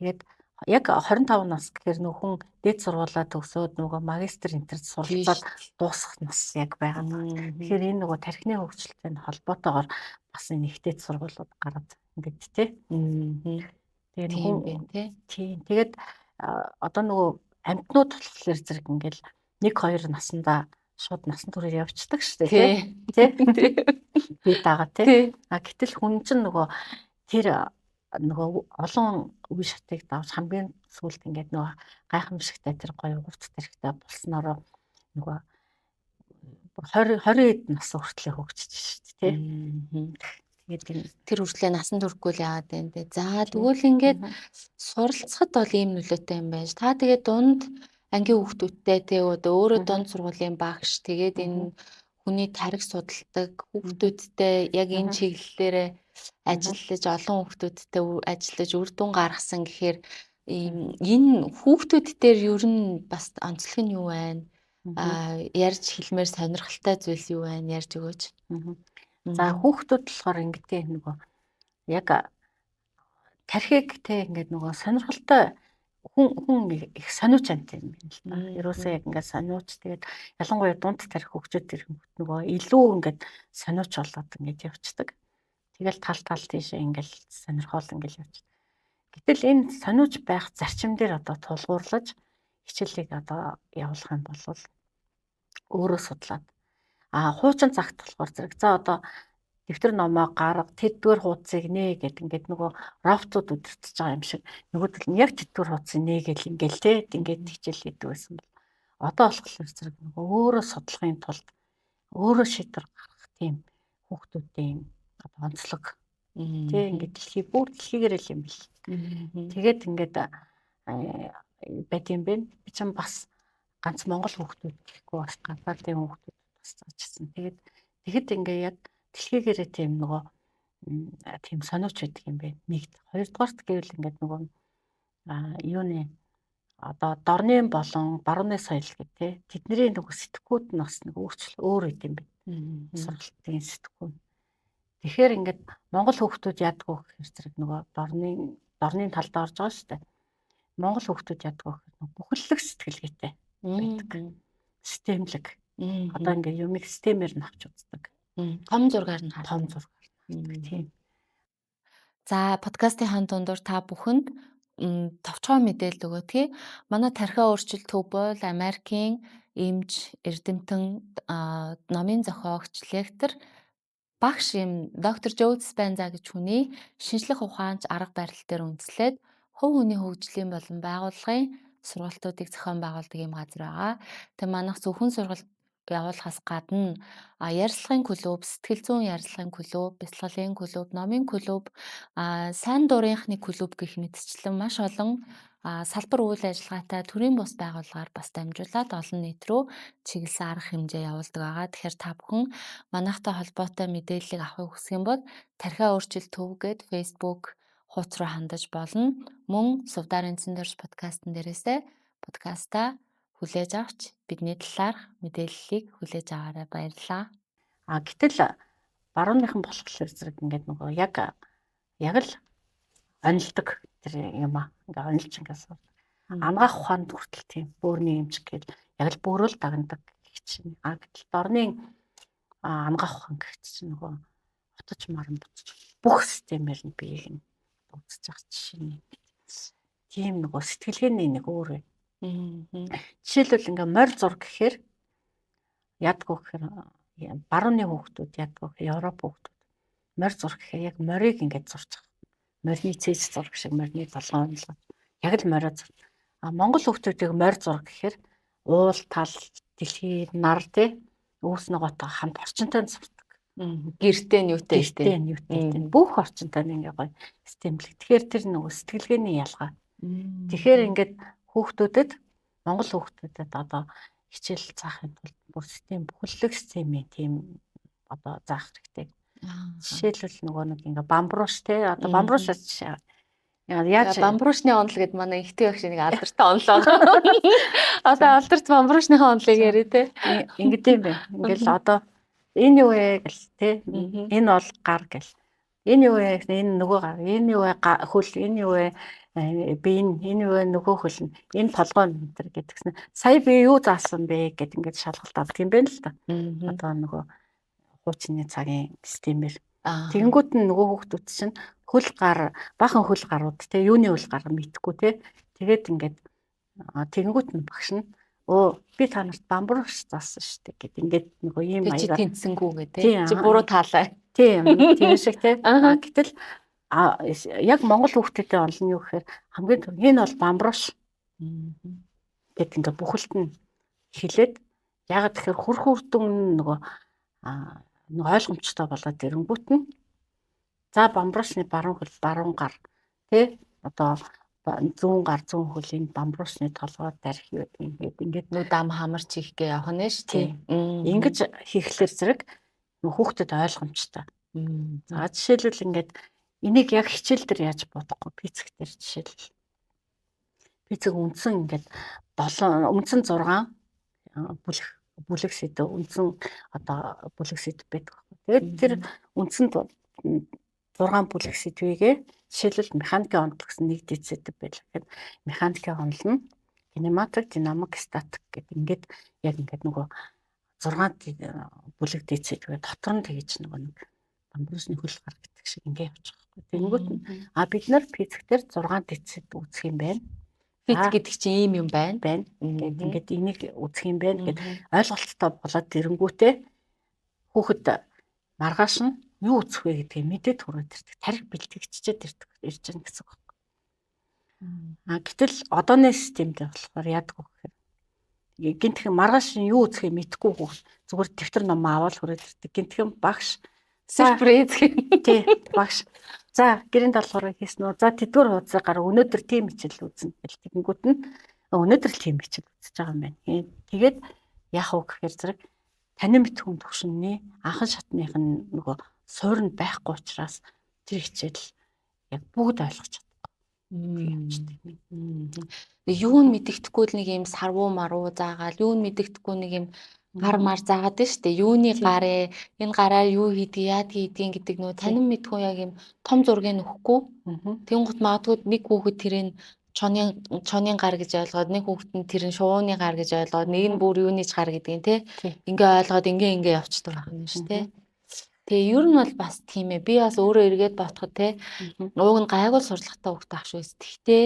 Тэгээд яг 25 нас гэхээр нөх хүн дээд сургуулаа төгсөөд нөгөө магистр энтерт суралцаад дуусах нас яг байгаа. Тэгэхээр энэ нөгөө тархины хөгжилтэй холбоотойгоор бас энэ их дээд сургуулиуд гараад ингээд тий. Тэгээд хүн тий. Тэгээд одоо нөгөө амьтнууд болохоор зэрэг ингээл 1 2 наснда шууд насан туршид явцдаг шүү дээ тий. Тий. Би дагаа тий. А гэтэл хүн чинь нөгөө тэр нөгөө олон үе шатыг давж хамгийн сүүлд ингээд нөгөө гайхамшигтай тэр гоё урт тархитай болсноороо нөгөө 20 20 хэд нас хүртлээр хөгжиж шүү дээ тий. Тэгээд тэр хүртлээр насан туршгүй л яагаад вэ те. За тэгвэл ингээд суралцахад бол ийм нөлөөтэй юм байж. Та тэгээд дунд ангийн хүүхдүүдтэй те өөрөө дунд сургуулийн багш тэгээд энэ хүний тарих судалдаг хүүхдүүдтэй яг энэ чиглэлээрээ ажиллаж олон хүүхдүүдтэй ажиллаж үр дүн гаргасан гэхээр энэ хүүхдүүд дээр ер нь бас онцлог нь юу байна? Ярьж хэлмээр сонирхолтой зүйлс юу байна? Ярьж өгөөч. За хүүхдүүд болохоор ингэдэг нөгөө яг тархийг те ингээд нөгөө сонирхолтой хүн их сониуч амт юм байна л да. Ерөөсөө яг ингээд сониуч тэгээд ялангуяа дунд тарих хөгжөөд ирэнгүүт нөгөө илүү ингээд сониуч болоод ингээд явцдаг. Тэгэл тал тал тийшээ ингээд сонирхол ингээд явчихдаг. Гэтэл энэ сониуч байх зарчим дээр одоо тулгуурлаж хичээлийг одоо явуулах юм бол өөрөө судлаад хуучин цагт болохоор зэрэг за одоо дэвтэр номоо гарга тэдгээр хуудсыг нээ гэд ингээд нөгөө роботууд удирдах байгаа юм шиг нөгөөдөл нь яг тэдгээр хуудсыг нээ гэл ингээл те ингээд хичээл хийдэг байсан бол одоо болохоор зэрэг нөгөө өөрөө судлахын тулд Өөрөө шийдвэр гаргах тийм хүүхдүүдийн одоо онцлог. Тэ ингээд дэлхий бүр дэлхийгээр л юм бэл. Тэгээд ингээд байт юм бэ. Би ч бас ганц Монгол хүүхдүүд гэхгүй бас гадаадын хүүхдүүд бас заажсэн. Тэгээд тэгэхэд ингээ яг дэлхийгээрээ тийм нөгөө тийм сониуч байдаг юм бэ. Нэгд. Хоёрдугаарт гэвэл ингээд нөгөө юуны одоо дорны болон барууны соёл гэх тээ тэдний нөгөө сэтгхүүд нь бас нэг өөр байд юм бэ. Сургалтын сэтгхүү. Тэгэхээр ингээд Монгол хүүхдүүд яадгүй гэхэр зэрэг нөгөө дорны талд орж байгаа шүү дээ. Монгол хүүхдүүд яадгүй гэхэр бүхэллэг сэтгэлгээтэй байдаг. Системлэг. Одоо ингээд юмыг системээр нь авч үздэг. Том зургаар нь хардаг. Том зургаар нь хардаг тийм. За подкастын дундуур та бүхэнд товчхон мэдээлэл өгөөдгий. Манай тархиа өөрчлөлт төв бол Америкийн эмч, эрдэмтэн, номын зохиогч, лектор, багш юм доктор Жо Диспенза гэж хүний шинжлэх ухаанч арга барил дээр үндэслээд хувь хүний хөгжлийн болон байгууллагын сургалтуудыг зохион байгуулдаг юм газар байгаа. Тэгээ манайх зөвхөн сургалт явуулахаас гадна ярилцлагын клуб, сэтгэл зүйн ярилцлагын клуб, бясалгалын клуб, номын клуб, сайн дурынхны клуб гэх мэтчлэн маш олон салбар үйл ажиллагаатай төрийн бус байгууллагаар бас дамжуулаад олон нийт рүү чиглэсэн арга хэмжээ явуулдаг байгаа. Тэгэхээр та бүхэн манайхтай холбоотой мэдээллийг авахыг хүсэх юм бол тархиа өөрчлөлт төв гээд Facebook хуудас руу хандаж болно. Мөн Сувдарын Цэндэрч подкастн дээрээсээ подкаста хүлээж авч бидний талаарх мэдээллийг хүлээж аваарай. Баярлалаа. Гэтэл барууныхан болохоор зэрэг ингээд нөгөө яг л онилдог тэр юм аа. Ингээ онилж ингээд сурдаг. Ангаах ухаанд хүртэл тийм бөөрийн эмч гэл яг л бөөрөө л дагнадаг гэх чинь. Гэтэл дорны ангаах ухаан гэх чинь нөгөө отож маран буцаж бүх системээр нь биеийг нь үзэж байгаа жишээ нь. Тийм нөгөө сэтгэлгээний нэг өөр бай. Жишээлбэл ингээ морь зур гэхээр ядгүй гэхээр барууны хүүхдүүд ядгүй гэхээр Европ хүүхдүүд морь зур гэхээр яг морийг ингээд зурж байгаа. Морины цээс зураг шиг морины толгой онилгоо. Яг л морио зур. Монгол хүүхдүүдийг морь зур гэхээр уул тал, дэлхий, нар тий өвс ногоотойгоо хамт орчинтой зурдаг. Гэртээ нь юутай тий. Бүх орчинтой ингээ гоё системлэг. Тэгэхээр тэр нөгөө сэтгэлгээний ялгаа. Тэгэхээр ингээд хүүхдүүдэд Монгол хүүхдүүдэд одоо хичээл заахын тулд бүр систем бүхэллэг системийн тийм одоо заах хэрэгтэй. Жишээлбэл нөгөө нэг ингээ бамбрууш те одоо бамбрууш яаж бамбруушны онол гэд манай ихтэй багш нэг алдартай онол байгаа. Одоо алдарт бамбруушныхаа онолыг яриа те. Ингэдэм бэ. Ингээл одоо энэ юу вэ гэл те. Энэ бол гар гэл. Энэ юу вэ? Энэ нөгөө гар. Энэ юу вэ? Хөл. Энэ юу вэ? Би энэ юу вэ? Нөгөө хөл нь. Энэ толгой нь энэ гэдгсэн. Сая би юу заасан бэ гэд ингээд шалгалт авдаг юм байна л та. Одоо нөгөө хуучны цагийн системээр. Тэгэнгүүт нь нөгөө хүүхдүүд чинь хөл гар, баахан хөл гарууд те юуны хөл гар мэдхгүй те. Тэгээд ингээд тэгэнгүүт нь багш нь би та нарт бамбрууш заасан шүү дээ гэд ингээд нөгөө ийм маягаар чи тэнцсэнгүү гэ те. Чи буруу таалаа. Тийм тийм шиг те. Гэтэл яг Монгол хүүхдүүдийн онол нь юу гэхээр хамгийн түрүү энэ бол бамбрууш гэд ингээд бүхэлд нь хэлээд ягаад тэгэхээр хөрх үрдүн нөгөө нэг ойлгомжтой болоод ирэнгүүт нь за бамбруушны баруун хөл баруун гар тий одоо зүүн гар зүүн хөл энэ бамбруушны толгой дарих юу ингээд ингээд нүү дам хамарч хийх гээ явах нь шүү тий. Ингэж хийхлээр зэрэг хүүхдэд ойлгомжтой. За жишээлбэл ингээд энийг яг хичээл дээр яаж бодохгүй физик дээр жишээлбэл физик үндсэн ингээд 7 үндсэн 6 бүлэг сэдв үндсэн одоо бүлэг сэдв байдаг. Тэгээд тэр үндсэн 6 бүлэг сэдвийгээ жишээлбэл механикийн онол гэсэн нэг дэд сэдв байлаа. Тэгэхээр механикийн онол нь кинематик, динамик, статик гэдэг ингээд яг ингээд нөгөө 6 бүлэг дэд сэдвээ дотор нь тэгэж нөгөө нэг бамбрусны хөл гар гэдэг шиг ингээд явчих байхгүй. Тэнгүүт нь бид нар физик дээр 6 дэд сэдв үзэх юм байна. Физик гэдэг чинь ийм юм байна. Ингээд ингээд энийг үзэх юм байна гэд ойлголттой болоод ирэнгүүтээ хүүхэд маргааш нь юу үзэх вэ гэдгийг мэдээд хүрээд ирдэг. Тарих бэлтгэгччээд ирдэг ирж байгаа гэсэн үг байна. Гэтэл одооны системд болохоор яадаг вэ гэхээр Гинтхэн маргааш юу үзэхээ мэдэхгүй хүүхд зүгээр дэвтэр ном аваад хүрээд ирдэг. Гинтхэн багш сюрприз гэх. Тий, багш. За, гэрийн даалгаврыг хийсэн үү? За, тэдгээр хуудасыг гар өнөөдөр тийм хичээл үзнэ гэл тэгэнгүүт нь өнөөдөр л тийм хичээл үзэж байгаа юм байна. Тэгээд яах вэ гэхээр зэрэг танин мэдхүн төвшинний анхан шатных нь нөгөө суурь нь байхгүй учраас тэр хичээл яг бүгд ойлгож чадахгүй явчихдаг юм. Юу нь мэддэхгүй л нэг юм сарвуу маруу заагаал, юу нь мэддэхгүй нэг юм гар мар заагаад нь шүү дээ. Юуны гар ээ, энэ гараар юу хийдэг, яадаг хийдгийг гэдэг нөө танин мэдхүн яг юм том зургийг нөхгүй. Тэнгуут магадгүй нэг хүүхэд тэрийг чонын гар гэж ойлгоод, нэг хүүхэд нь тэр нь шувууны гар гэж ойлгоод, нэг нь бүр юуны ч гар гэдгийг те. Ингээ ойлгоод ингээ ингээ явчихдаг байх нь шүү дээ. Тэгээ ер нь бол бас тийм ээ. Би бас өөрөө эргээд бодоход те. Ууг нь гайгүй сурлагатай хүүхэд ах шүү. Тэгтээ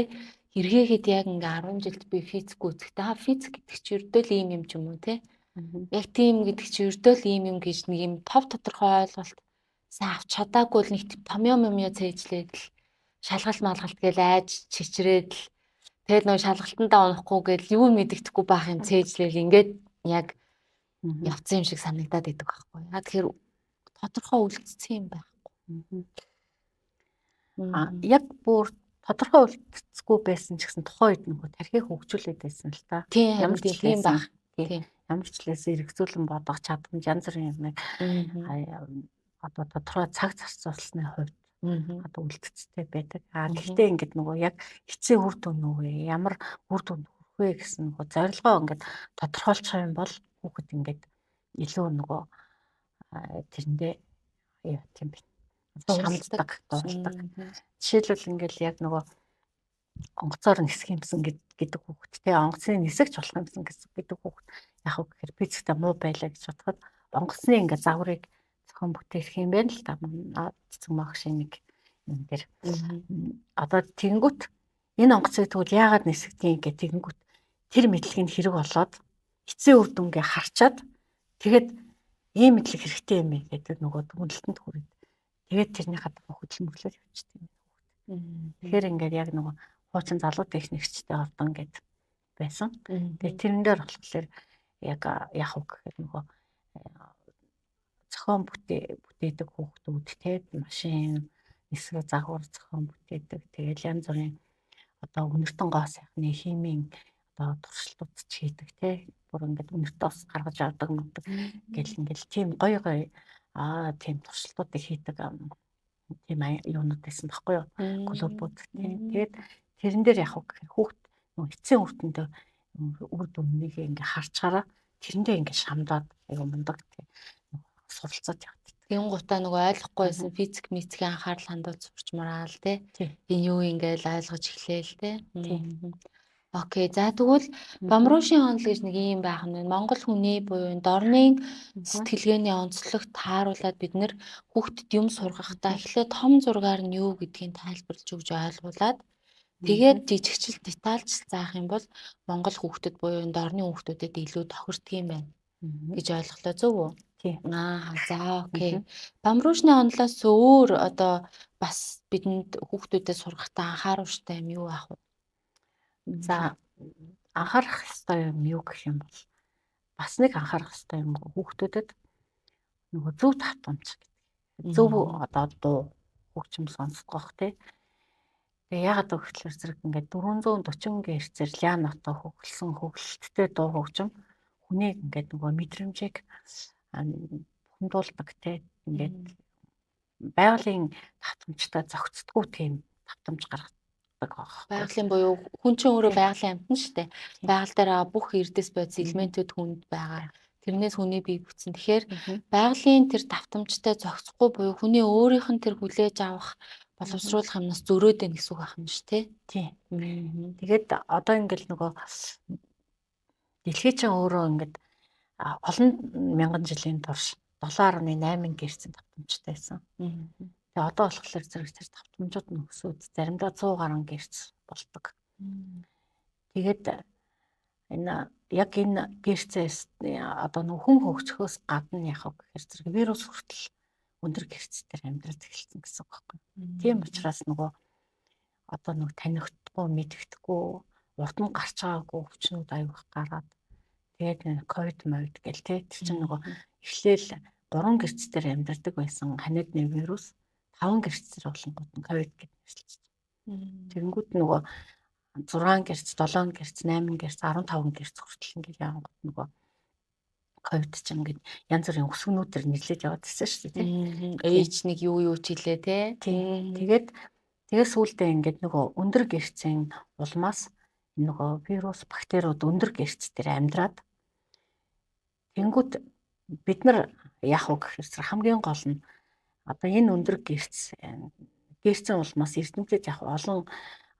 эргээхэд яг ингээ 10 жилд би физик үзэхдээ физик гэдэг чи ердөө л ийм юм ч юм уу те. Яг тийм гэдэг чи ердөө л ийм юм гэж нэг юм тов тодорхой ойлголт сайн авч чадаагүй л нэг томьёо момьёо цээжлээд л шалгалт малгалт гээл айж чичрээд л тэгэл нөө шалгалтандаа унахгүй гээл юу мэддэхгүй баах юм цээжлээл ингээд яг явцсан юм шиг санагдаад идэг байхгүй. Яг тэгэхээр тодорхой үлдсэн юм байхгүй. А яг бүр тодорхой үлдсэхгүй байсан ч гэсэн тухайн үед нөгөө тархийг хөгжүүлээд байсан л та. Ямар ч тийм байх. Тийм. Ямар ч лээс эргэцүүлэн бодох чадамж янз бүрийн юм одоо тодорхой цаг зарцуулсны хувьд одоо үлдцтэй байдаг. А гэхдээ ингээд нөгөө яг эцсийн үр дүн юу вэ? Ямар үр дүнд хүрэх вэ гэсэн нөгөө зорилгоо ингээд тодорхойлчих юм бол хүүхэд ингээд илүү нөгөө тэрэндээ яа тийм бэ? Шамддаг, дурладаг. Жишээлбэл ингээд яг нөгөө онгоцоор нисэх юмсан гэдэг хүүхэд те онгоцны нисэгч болох юмсан гэдэг хүүхэд яг уу гэхээр физиктэй муу байлаа гэж бодоход онгоцны ингээд загварыг зохион бүтээх юм байна л та цэцэг магшийн нэг юм дээр. Одоо тэгэнгүүт энэ онгоцыг тэгвэл яагаад нисгдгийг гэх тэгэнгүүт тэр мэдлэг нь хэрэг болоод эцсийн үр дүнгээ харчаад тэгээд ийм мэдлэг хэрэгтэй юм байна гэдэг нөгөө дүгнэлтэнд хүрээд тэгээд тэрнийхээ дагуу хөдөлмөрлөөр явчихдаг юм байна. Тэгэхээр ингээд яг нөгөө хуучин залуу техникчтэй ордон гэд байсан. Тэгээд тэрэн дээр болохоор яг яг уу гэхээр нөгөө зохион бүтээдэг хүүхдүүд те машин нисгэ загвар зохион бүтээдэг. Тэгэл янз бүрийн одоо үнэртэн гоо сайхны химийн одоо туршилтууд ч хийдэг те. Бүр ингээд үнэртэн ус гаргаж авдаг мөдөг гэл ингээл тийм гоё гоё тийм туршилтуудыг хийдэг тийм юунууд байсан байхгүй юу? Клубүүд тийм. Тэгээд тэрэн дээр яг гэхээр хүүхд нөгөө эцсийн үр дүндээ үр дүннийг ингээ харчгаараа тэрэндээ ингээ шамдаад айгу мундаг тийм суралцаад явдаг. Тэнгуутаа нөгөө ойлгохгүй байсан физик мицгийн анхаарал хандуул сурч мараал те. Энэ юу ингээл ойлгож эхлээл те. Окей. За тэгвэл Бамрушийн онол гэж нэг юм байх нь байна. Монгол хүний буюу энэ дорнын сэтгэлгээний онцлогт тааруулаад бид нэр хүүхдэд юм сургахдаа эхлээд том зургаар нь юу гэдгийг тайлбарлаж өгч ойлгуулад тэгээд жижигчл детальчл заах юм бол монгол хүүхдэд буюу энэ дорны хүүхдүүдэд илүү тохирдог юм байна гэж ойлголоо зөв үү? Тийм. Аа за окей. Бамрушны онолоос өөр одоо бас бидэнд хүүхдүүдэд сургахдаа анхааруулжтай юм юу аах вэ? За анхаарах ёстой юм юу гэх юм бол бас нэг анхаарах ёстой юм хүүхдүүдэд нөгөө зөв давтамж гэдэг. Зөв одоо дуу хөгжим сонсгох тий. Тэгээ яагаад вэ гэхлээр зэрэг ингээд 440 герцээр лианото хөглөсөн хөглөлттэй дуу хөгжим хүнийг ингээд нөгөө мэдрэмжийг бухимдуулдаг тий. Ингээд байгалийн давтамжтай зохицдоггүй тийм давтамж гаргадаг байх. Байгалийн буюу хүн чинь өөрөө байгалийн амьтан шүү дээ. Байгаль дээр байгаа бүх эрдэс бодис элементүүд хүнд байгаа. Тэрнээс хүний бие бүтсэн. Тэгэхээр байгалийн тэр давтамжтай зохицохгүй буюу хүний өөрийнх нь тэр хүлээж авах боловсруулах юмнаас зөрөөд байна гэсэн үг байх юм шүү дээ. Тийм. Тэгээд одоо ингээл нөгөө дэлхий чинь өөрөө ингээд олон мянган жилийн турш 7.8 герцийн давтамжтай байсан. Тэгээ одоо болохоор зэрэг тэр давтамжууд нь өсөөд заримдаа 100 гаруй герц болдог. Тэгээд энэ яг энэ герцээс одоо нөх хүн хөгжөхөөс гадна яг гэхээр зэрэг вирус хүртэл өндөр герцээр амьдрал эхэлсэн гэсэн үг байхгүй. Тийм учраас нөгөө одоо нэг танихдаггүй, мэддэхгүй, урд нь гарч байгаагүй өвчнүүд аюух гараад Тэгээд ковид мовид гэл те тэр чинь нөгөө эхлээл 3 гэрц дээр амьдардаг байсан ханиадны вирус 5 гэрц дээр болонгууд нь ковид гэж нэрлэж байна. Тэгэнгүүт нөгөө 6 гэрц, 7 гэрц, 8 гэрц, 15 гэрц хүртэл ингээд явангууд нөгөө ковид чинь ингээд янз бүрийн өсгөнүүдээр нэрлэж яваад ирсэн шүү дээ тий. H1 юу юу ч хэлээ тий. Тэгээд тэгээ сүүлдээ ингээд нөгөө өндөр гэрцийн улмаас нөгөө вирус, бактериуд өндөр гэрц дээр амьдраад тэнгүүт бид нар яах вэ гэхээр хамгийн гол нь одоо энэ өндөр гэрц гэрцэн улмаас эрдэмтэд яг олон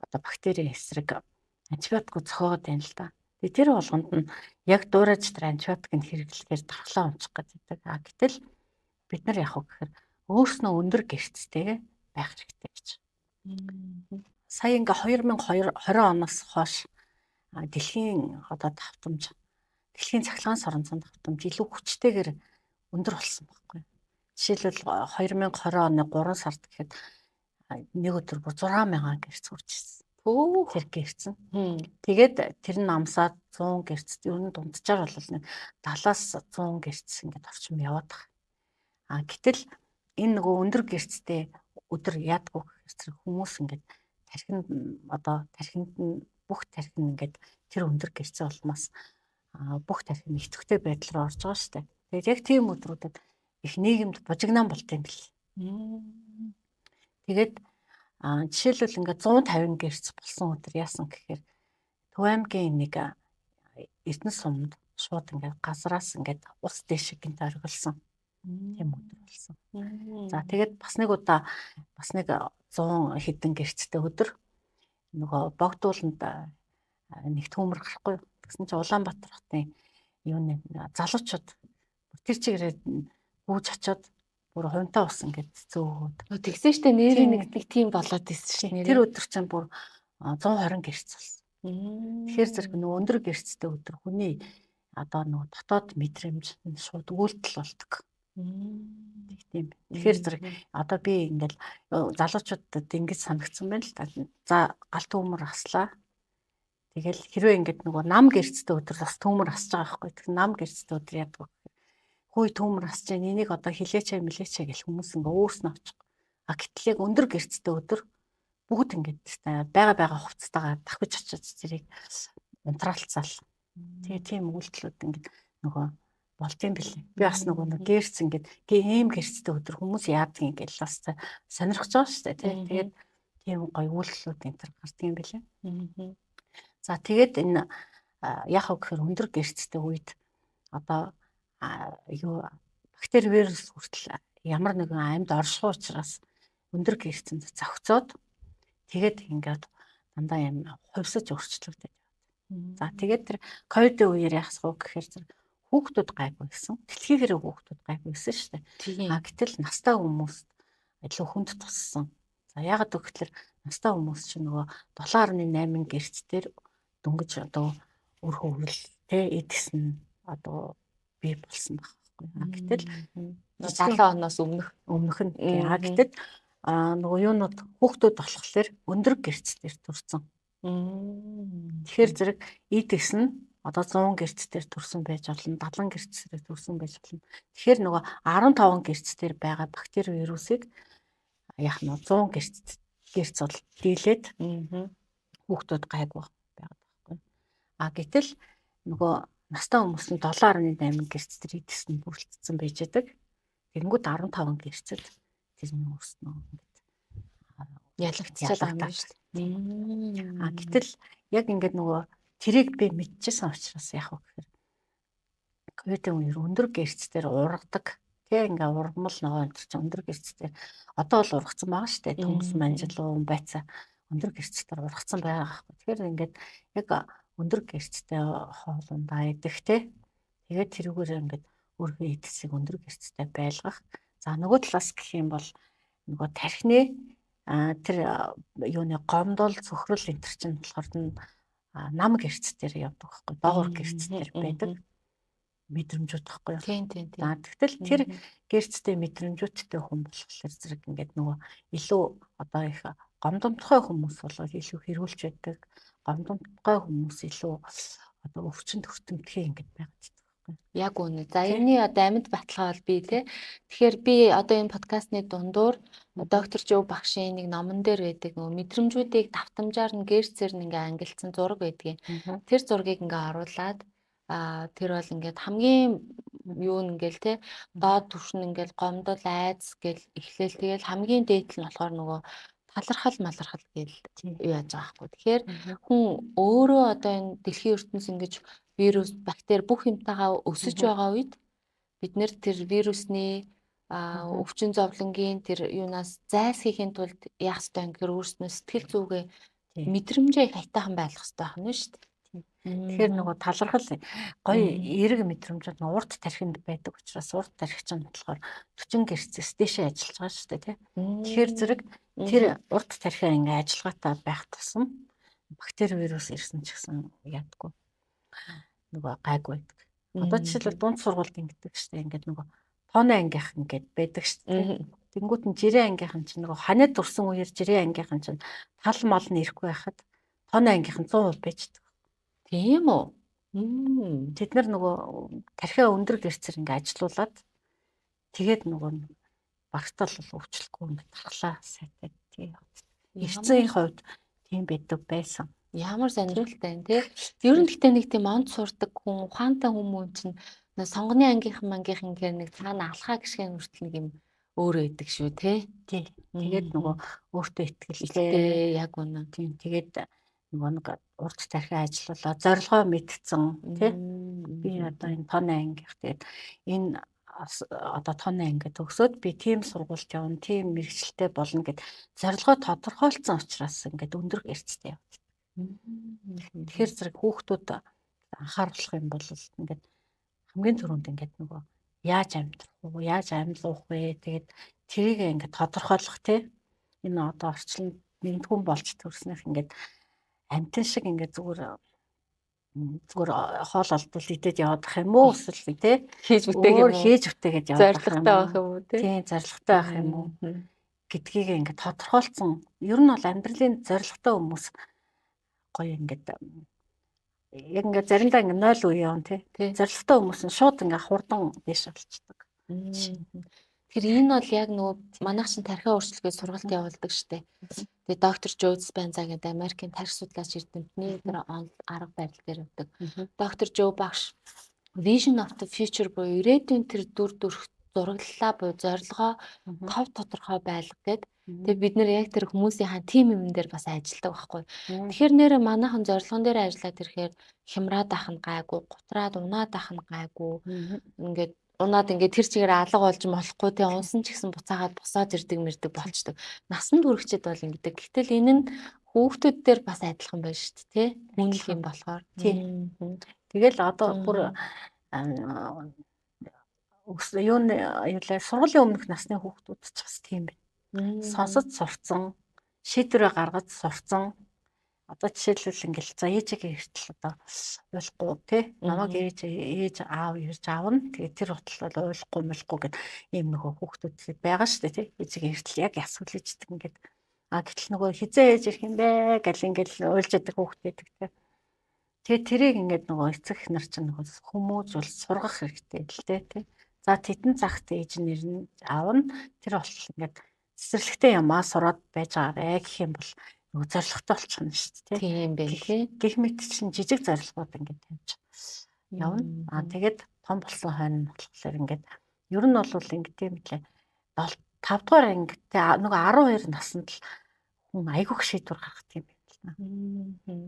одоо бактери эсрэг антибиотик зохиогоод байна л да. Тэгээ тэр болгонд нь яг дуурайж тэр антибиотикийг хэрэглэхээр дархлаа унчих гэдэг. А гэтэл бид нар яах вэ гэхээр өөрснөө өндөр гэрцтэйгээ байх хэрэгтэй гэж. Сая ингээ 2020 оноос хойш дэлхийн одоо давтамж, дэлхийн цахилгаан соронзон давтамж илүү хүчтэйгээр өндөр болсон байхгүй. Жишээлбэл 2020 оны 3 сард гэхэд нэг өдөр бүр 6000 гэрц хүрч ирсэн. Тэр гэрцэн. Тэгээд тэр нь амсаад 100 гэрц, ер нь дунджаар бол нэг 70-аас 100 гэрц ингээд орчим яваад байгаа. А гэтэл энэ нөгөө өндөр гэрцтэй өдөр яадгүй гэхээр хүмүүс ингээд тархинд одоо тархинд нь бүх тархин ингээд тэр өндөр гэрцэн улмаас бүх тархин идэвхтэй байдал руу орж байгаа шүү дээ. Тэгээд яг тийм өдрүүдэд их нийгэмд бужигнаан болт юм бэл. Тэгээд жишээлбэл ингээд 150 гэрц болсон өдөр яасан гэхээр Төв аймгийн нэг Эрдэнэс суманд шууд ингээд газраас ингээд ус дээш гинт оргилсон. Тийм өдөр болсон. За тэгээд бас нэг удаа бас нэг 100 хэдэн гэрцтэй өдөр нөгөө богдууланд нэг төмөр гарахгүй. Тэгсэн чинь Улаанбаатар хотын юуны залуучууд тэр чигээрээ гүйж очиод бүр хувинтаа ус ингээд зөөгөөд. Тэгсэн штэ нэрийн нэг тийм болоод исэн шин. Тэр өдөр чинь бүр 120 гэрц болсон. Тэгэхээр зэрэг нөгөө өндөр гэрцтэй өдөр хүний одоо нөгөө дотоод мэдрэмж шууд үйлдэл болдог. Тийм. Тэгэхээр зэрэг одоо би ингээл залуучуудад ингэж санагдсан байна л та. За гал төмөр аслаа. Тэгэл хэрвээ ингээд нөгөө нам гэрцтэй өдөр бас төмөр асж байгаа байхгүй. Тэгэхээр нам гэрцтэй өдөр яадаг вэ? Хөөе төмөр асж байгаа. Энийг одоо хилээчээ милээчээ гэл хүмүүс ингээ өөрснөө очих. А гэтэл яг өндөр гэрцтэй өдөр бүгд ингээд байгаа хувцастайгаа давхиж очиж тэрийг унтраалцаал. Тэгээ тийм үйлдэлүүд ингээд нөгөө болдсон бэлээ. Би бас нөгөө нэг гэрц ингээд ийм гэрцтэй өдөр хүмүүс яадаг юм гээл бас сонирхож байгаа шүү дээ тий. Тэгээд тийм гоё үйлдэлүүд энэ төр гардаг юм бэлээ. За тэгээд энэ яг уу гэхээр өндөр гэрцтэй үед одоо юу бактери вирус хүртэл ямар нэгэн амьд орших учраас өндөр гэрцэнд зохицоод тэгээд ингээд дандаа юм хувьсаж өөрчлөгдөж байна. За тэгээд тэр ковидын үеэр яах вэ гэхээр зэрэг хүүхдүүд гайгүй гэсэн. Дэлхийгээр хүүхдүүд гайгүй гэсэн шүү дээ. А гэтэл настай хүмүүст илүү хүнд туссан. За яагаад гэвэл настай хүмүүс чинь нөгөө 7.8 гэрц дээр дөнгөж одоо үр хөвгөл тэ идсэн одоо бий болсон байх байхгүй. А гэтэл 70 оноос өмнөх нь. А гэтэл нөгөө юунууд хүүхдүүд болохоор өндөр гэрц дээр төрсэн. Тэгэхээр зэрэг идсэн нь одоо 100 гэрц дээр төрсэн байж болно, 70 гэрц дээр төрсэн байж болно. Тэгэхээр нөгөө 15 гэрц дээр байгаа бактери вирусыг яг нь 100 гэрц бол дийлээд хүүхдүүд гайгүй байгаад байхгүй. А гэтэл нөгөө настай хүмүүс нь 7.8 гэрц дээр идсэн бүрэлдсэн байж байдаг. Тэгэнгүүт 15 гэрцэд тэр нь өөрснөө ингээд ялагдчихад байгаа юм шүү дээ. А гэтэл яг ингээд нөгөө тэрийг би мэдчихсэн учраас яг вэ гэхээр ковидын үеэр өндөр гэрц дээр ургадаг. Тэ ингээ ургамал ногоо энэ чинь өндөр гэрц дээр одоо бол ургацсан байгаа шүү дээ. Төмс манжилуун байцаа өндөр гэрц дээр ургацсан байгаа байхгүй. Тэгэхээр ингээд яг өндөр гэрцтэй хоол ундаа идэх тэ. Тэгээд тэрүүгээр ингээд өөрийнхөө эдсийг өндөр гэрцтэй байлгах. За нөгөө талаас гэх юм бол нөгөө тархины тэр юуны гомдол цөхрөл энэ төр чинь болохоор нам гэрц дээр явдаг байхгүй. Доогуур гэрц дээр байдаг мэдрэмжүүд байхгүй юу? Тийм тийм. За тэгтэл тэр гэрцтэй мэдрэмжүүдтэй хүн болохоор зэрэг ингээд нөгөө илүү одоо их гомдомтгой хүмүүс болоод илүү хэрүүлж байдаг. Гомдомтгой хүмүүс илүү одоо өвчин төртөмтгий ингээд байгаад байдаг байхгүй. Яг үнэ. За энэний одоо амьд баталгаа бол би тий. Тэгэхээр би одоо энэ подкастны дундуур доктор Жөө багшийн нэг номон дээр байдаг нөгөө мэдрэмжүүдийг давтамжаар нь гэрцээр нь ингээ ангилсан зураг байдгийн. Тэр зургийг ингээ оруулаад тэр бол ингээд хамгийн юу нь ингээл те доод түвшин ингээл гомдол айдас гэл эхлээл тэгэл хамгийн дээд нь болохоор нөгөө талархал малархал гэл юу яаж байгаа байхгүй. Тэгэхээр хүн өөрөө одоо энэ дэлхийн ертөнц ингэж вирус, бактери бүх юмтайгаа өсөж байгаа үед бид нэр тэр вирусны өвчин зовлонгийн тэр юунаас зайлсхийхин тулд яах ёстой юм гэхээр өөрснөө сэтгэл зүгээ мэдрэмжээ их аятайхан байлгах ёстой байна шүү дээ. Тэгэхээр нөгөө талархал гоё эерэг мэдрэмжүүд нь урт тархинд байдаг учраас урт тархи чинь болохоор 40 герцээс дээшээ ажиллаж байгаа шүү дээ тий. Тэгэхээр зэрэг тэр урт тархиа ингээ ажиллагаатай байх тусам бактери вирус ирсэн ч гэсэн яадгүй. Нөгөө гайгүй байдаг. Одоо жишээлбэл дунд сургуульд ингэдэг шүү дээ. Ингээд нөгөө тооны ангийнхан ингээд байдаг шүү дээ. Тэнгүүт нь жирийн ангийнхан чинь нөгөө ханиад төрсэн үеэр жирийн ангийнхан чинь тал мал нь ирэхгүй байхад тооны ангийнхан 100% байждаг. Тийм үү? Тэд нар нөгөө тархиа өндөр гэрцэр ингээ ажилуулад тэгээд нөгөө багтал бол өвчлөхгүй ингээ тархлаа сайтай тий. Эрцэн хувьд тийм байдаг байсан. Ямар сонирхолтой юм тий. Ер нь гэхдээ нэг тийм онц сурдаг хүн, ухаантай хүмүүс чинь сонгоны ангийнхан мангийнхан гэхээр нэг цаана алхаа гიშгэн хүртэл нэг юм өөр байдаг шүү тий. Тий. Тэгээд нөгөө өөртөө итгэлтэй яг үнэ. Тийм. Тэгээд нөгөө нэг урт тархиа ажиллуулаа зорилгоо мэдсэн тий. Би одоо энэ тооны ангийнх тэгээд энэ одоо тооны анги төгсөөд би тийм сургуульд явна, тийм мэргэжилтэй болно гэд зорилгоо тодорхойлцсон учраас ингээд өндөр гэрцтэй явдаг. Тэгэхээр зэрэг хүүхдүүд анхааруулах юм бол ингээд хамгийн түрүүнд ингээд нөгөө яаж амьдрах уу, яаж амьлуух вэ? Тэгээд тэрийг ингээд тодорхойлох тий. Энэ одоо орчлонд нэгдүгүн болж төрснөх ингээд амтан шиг ингээд зүгээр хоол олдвол идээд яваад ах юм уу эсвэл тий хийж бүтээх юм уу? Хийж бүтээгээд яваад ах юм уу? Зорилготой байх юм уу тий? Тийм, зорилготой байх юм уу гэдгийг ингээд тодорхойлцсон. Ер нь бол амьдралын зорилготой хүмүүс гоё ингээд яг ингээд заримдаа ингээд 0 үе явна тий. Зорилготой хүмүүс нь шууд ингээд хурдан дээш болчдөг. Тэгэхээр энэ бол яг нөгөө манайх чинь тархиа өөрчлөлтөд сургалт явуулдаг штэ. Тэгээ доктор Жо Диспенза гэдэг Америкийн тархи судлаач эрдэмтний тэр арга барил дээр явдаг. Доктор Жо багш Vision of the Future буюу ирээдүйн тэр дүр төрх зураглалаа буюу зорилгоо тов тодорхой байлга гэд. Тэгээ бид нэр яг тэр хүмүүсийн хаан тим юм дээр бас ажилладаг байхгүй. Тэгэхээр нэрэ манайхан зорилгон дээр ажиллаад ирэхээр хямраад ах нь гайгүй, гутраад унаад ах нь гайгүй. Ингээд унаад ингээд тэр чигээр алга болж болохгүй те унсан ч гэсэн буцаагаад босоод ирдэг мэрдэг болчдөг. Насанд хүрэгчэд бол ингэдэг. Гэтэл энэ нь хүүхдүүд дээр бас адилхан байна шүү дээ те. Хүн л юм болохоор. Тийм. Тэгэл одоо бүр юуны юулаа сургуулийн өмнөх насны хүүхдүүд ч бас тийм байна. Сонсож сурцсан, шийдвэрээ гаргаж сурцсан. Одоо жишээлбэл ингээл за ээжигээ эртэл одоо уйлахгүй тий намайг ээж аав ирж аавна. Тэгээд тэр утал бол уйлахгүй мэлгүй гэд ийм нөгөө хүүхдүүд байгаа шүү дээ тий. Ээжигээ эртэл яг яс хүлээждэг ингээд. А гэтэл нөгөө хизээ ээж ирэх юм бэ гэл ингээл уйлж яадаг хүүхд байдаг тий. Тэгээд тэрийг ингээд нөгөө эцэг их нар чинь нөгөө хүмүүжүүл сургах хэрэгтэй л дээ тий. За тэтэн цагт ээж нь ирнэ аавна. Тэр болтол ингээд цэцэрлэгтэй юмаа сураад байж байгаарэ гэх юм бол нөгөө зорилготой болчихно шүү дээ. Тийм байх тий. Гэх мэт чинь жижиг зорилгууд ингээд тавьж явна. Аа тэгээд том болсон хойно нь болохоор ингээд ер нь бол ингээд тийм лээ. 5 дугаар ангитай нөгөө 12 наснд л хүн айгүйх шийдвэр гаргадаг юм байна л да.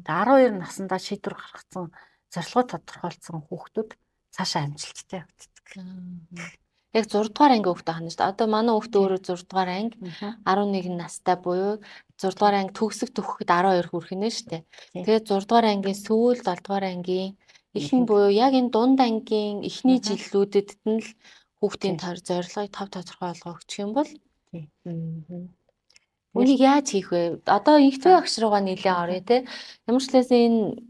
Тэгээ 12 наснда шийдвэр гаргацсан зорилгоо тодорхойлцсон хүүхдүүд цаашаа амжилттай явагддаг. Яг 6 дугаар анги хүүхдээ хана шүү дээ. Одоо манай хүүхд өөрөө 6 дугаар анги 11 настай буюу 6 дугаар анги төгсөх төгсөхэд 12 хүрэх нэ шүү дээ. Тэгээд 6 дугаар ангийн сүүл 7 дугаар ангийн ихэнх буюу яг энэ дунд ангийн эхний жилүүдэд нь л хүүхдийн зорилгыг тов тодорхой болгох өгчих юм бол Үүнийг яаж хийх вэ? Одоо инхтвэ агш руугаа нэлээ оръё те. Ямар ч лээс энэ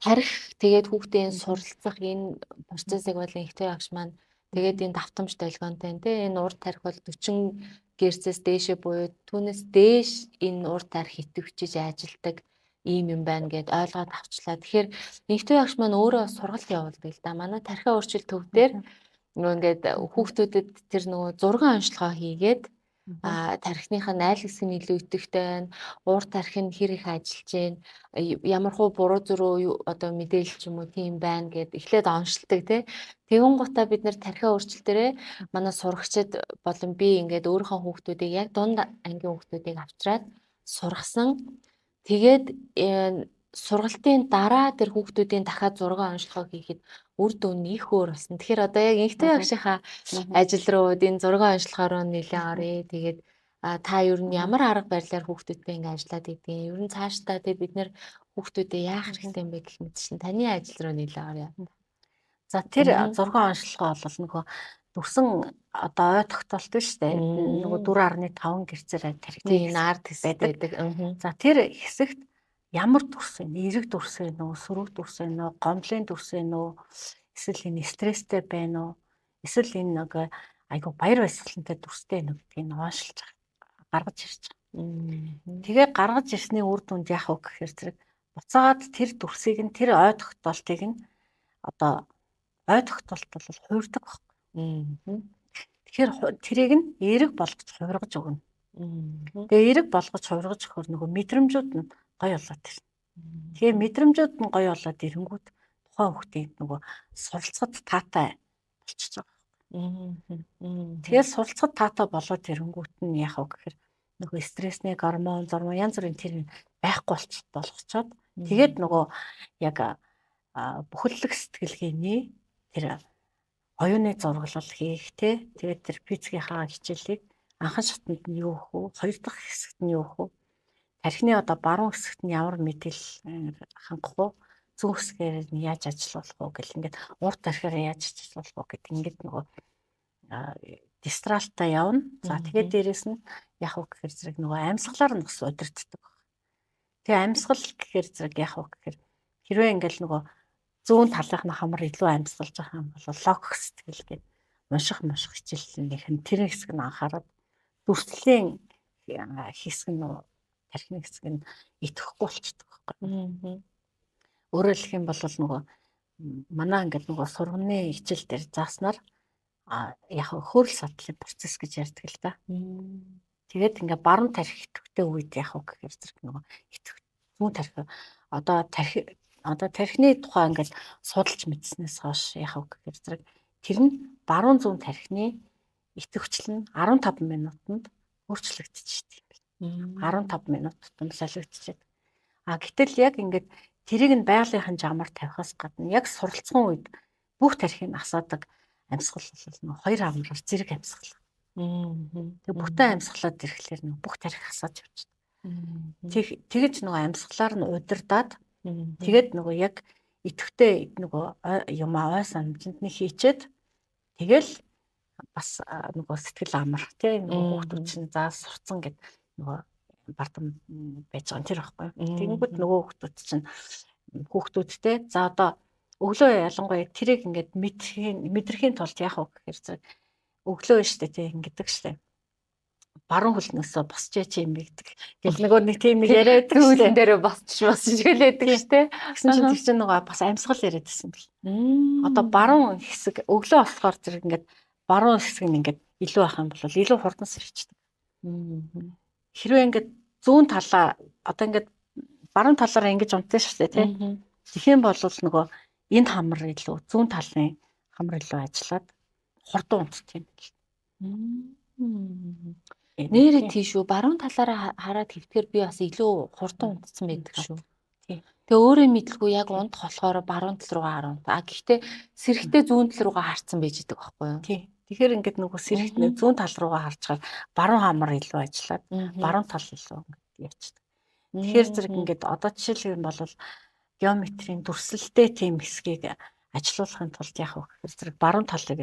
тарих тэгээд хүүхдийн суралцах энэ процессыг бол инхтвэ агш маань тэгээд энэ давтамж долгионтой те. Энэ урд тарих бол 40 герцээс дээшээ буюу түүнээс дээш энэ урд тарих идэвхжиж ажилдаг. Ийм юм байна гэд ойлгоод авчлаа. Тэгэхээр Инхтүү агш маань өөрөө сургалт явуулдаг л да. Манай тархиа өөрчлөлт төв дээр нөгөө ингээд хүүхдүүдэд тэр нөгөө зурган онцлогоо хийгээд тархиныхаа айл хэсэг нь илүү идэвхтэй байна. Уур тархи нь хэр их ажиллаж байна. Ямар хуу буруу зөрүү одоо мэдээлэл ч юм уу тийм байна гэд эхлээд онцлдог тий. Тэгэн гутаа бид нэр тархиа өөрчлөлтөөрээ манай сурагчид болон би ингээд өөрийнхөө хүүхдүүдийг яг дунд ангийн хүүхдүүдийг авчираад сургасан. Тэгээд сургалтын дараа тэр хүүхдүүдийн дахиад зураг онцлогоо хийхэд үр дүн нь их өөр болсон. Тэгэхээр одоо яг Инхтүү агшийнхаа ажил руу энэ зураг онцлогоор нэлээд оръё. Тэгээд та ер нь ямар арга барилаар хүүхдүүдтэй ингэ ажиллаад идэгин? Ер нь цаашдаа тэг бид нэр хүүхдүүдэд яах хэрэгтэй юм бэ гэх мэт чинь таны ажил руу нэлээд оръё. За тэр зураг онцлогоо бол нөгөө дүрсэн одоо ой тогтоолт биш үү? Нөгөө 4.5 гэрцээр тархины наар хэсэг байдаг. За тэр хэсэгт ямар дүрс вэ? Эерэг дүрс вэ нөө, сөрөг дүрс вэ нөө, гомдлын дүрс вэ нөө, эсвэл энэ стресстэй байна уу? Эсвэл энэ нэг айгу баяр баясгалантай дүрстэй нэ гэдгийг оншилж гаргаж ирж байгаа. Тэгээ гаргаж ирсний үр дүнд яах вэ гэхээр зэрэг буцаагаад тэр дүрсийг нь тэр ой тогтоолтыг нь одоо ой тогтоолт бол хувирдаг байхгүй. Тэгэхээр тэрийг нь эерэг болгож хувиргаж өгнө. Тэгээ эерэг болгож хувиргаж өгөхөөр нөгөө мэдрэмжүүд нь гоё болоод ирнэ. Тэгээ мэдрэмжүүд нь гоё болоод ирэнгүүт тухайн хүүхдийн нөгөө суралцахад таатай болчихж байгаа. Тэгэхээр суралцахад таатай болоод ирэнгүүт нь яах вэ гэхээр нөгөө стрессний гормон, зормон янз бүрийн тэр байхгүй болгочоод тэгээд нөгөө яг бүхэлдэх сэтгэлгээний тэр оюуны зураглал хийх те тэгээд тэр физикийнхаа хичээлийг анхан шатанд нь юу өгөх вэ? Хоёр дахь хэсэгт нь юу өгөх вэ? Тархины одоо баруун хэсэгт нь ямар мэдээлэл хангах вэ? Зүүн хэсгээр нь яаж ажиллуулах вэ гэл ингээд урд тархиараа яаж ажиллуулах вэ гэдэг ингээд нөгөө дистралтаа явна. За тэгээд дээрэс нь яг уу гэхээр зэрэг нөгөө амьсгалаар нь бас удирддаг. Тэгээ амьсгал гэхээр зэрэг яг уу гэхээр хэрвээ ингээд нөгөө зүүн талынх нь хамар илүү амьсгалж байгаа юм бол логик сэтгэл гээд унших муших хичээлийнх нь тэр хэсэг нь анхаарал дүрслийн хэсэг нь тархины хэсэг нь идэхгүй болчдөг байхгүй. Өөрөөр хэлэх юм бол нөгөө манай ингээд нөгөө сургамны хичээл дээр зааснаар яг хөөрөл судлалын процесс гэж ярьдаг л да. Тэгээд ингээд баруун тархи идэвхтэй үед яг уу гэхээр зэрэг нөгөө идэвх зүүн тархи одоо тархины тухай ингээд судалж мэдснээс хойш яг уу гэхээр зэрэг тэр нь баруун зүүн тархины идэвхжил нь 15 минутанд өөрчлөгдөж юм байна. 15 минут тутам солигдчихэв. А гэтэл яг ингээд тэрийг нь байгалийнхын жамаар тавихаас гадна яг суралцсан үед бүх тархийг асаадаг амьсгал бол нөх хоёр хамраар зэрэг амьсгал. Тэг бүтэн амьсгалаад ирэхлээр нөх бүх тархи асааж явчихдаг. Тэгэж нөгөө амьсгалаар нь удирдаад тэгээд нөгөө яг идэвхтэй нөгөө юм ой санамжинд нь хийчээд тэгэл бас нөгөө сэтгэл амар тий нөгөө хүүхдүүд чинь заа сурцсан гэд нөгөө бардам байж байгаа юм тэр байхгүй. Тэгэнгүүт нөгөө хүүхдүүд чинь хүүхдүүдтэй за одоо өглөө ялангуяа тэрийг ингээд мэдрэхийн тулд яах вэ гэхээр зэрэг өглөө штэ тий ингэдэг штэ. Баруун хөлнөөсөө босч яач юм бэ гэдэг. Гэл нөгөө нэг тийм нэг яриа байдаг штэ. Хөлн дээр босч гэлээдэг штэ. Тэгсэн чинь тэр чинь нөгөө бас амьсгал яриад байсан бэл. Одоо баруун хэсэг өглөө болохоор зэрэг ингээд баруун хэсэг нь ингээд илүү байх юм бол илүү хурдан сэрчдэг. Хэрвээ ингээд зүүн талаа одоо ингээд баруун талаараа ингэж унтсан шүү дээ тий. Тэгэх юм бол нөгөө энэ хамар илүү зүүн талын хамар илүү ажиллаад хурдан унтдаг юм бэл. Нэрээ тийш үү баруун талаараа хараад хэвтгэр би бас илүү хурдан унтсан байдаг шүү. Тэгээ өөрөө мэдлгүй яг унтах болохоор баруун тал руугаа харна. А гэхдээ сэрэгтээ зүүн тал руугаа харцсан байж идэг байхгүй юу? Тий. Тэгэхээр ингээд нөгөө сэрэгт зүүн тал руугаа харчаар баруун хамар илүү ажиллаад баруун тал илүү ингээд явчихдаг. Тэгэхээр зэрэг ингээд одоо жишээлх юм бол геометрийн дүрслэлтэй тийм хэсгийг ажилуулахын тулд яах вэ гэхээр зэрэг баруун талыг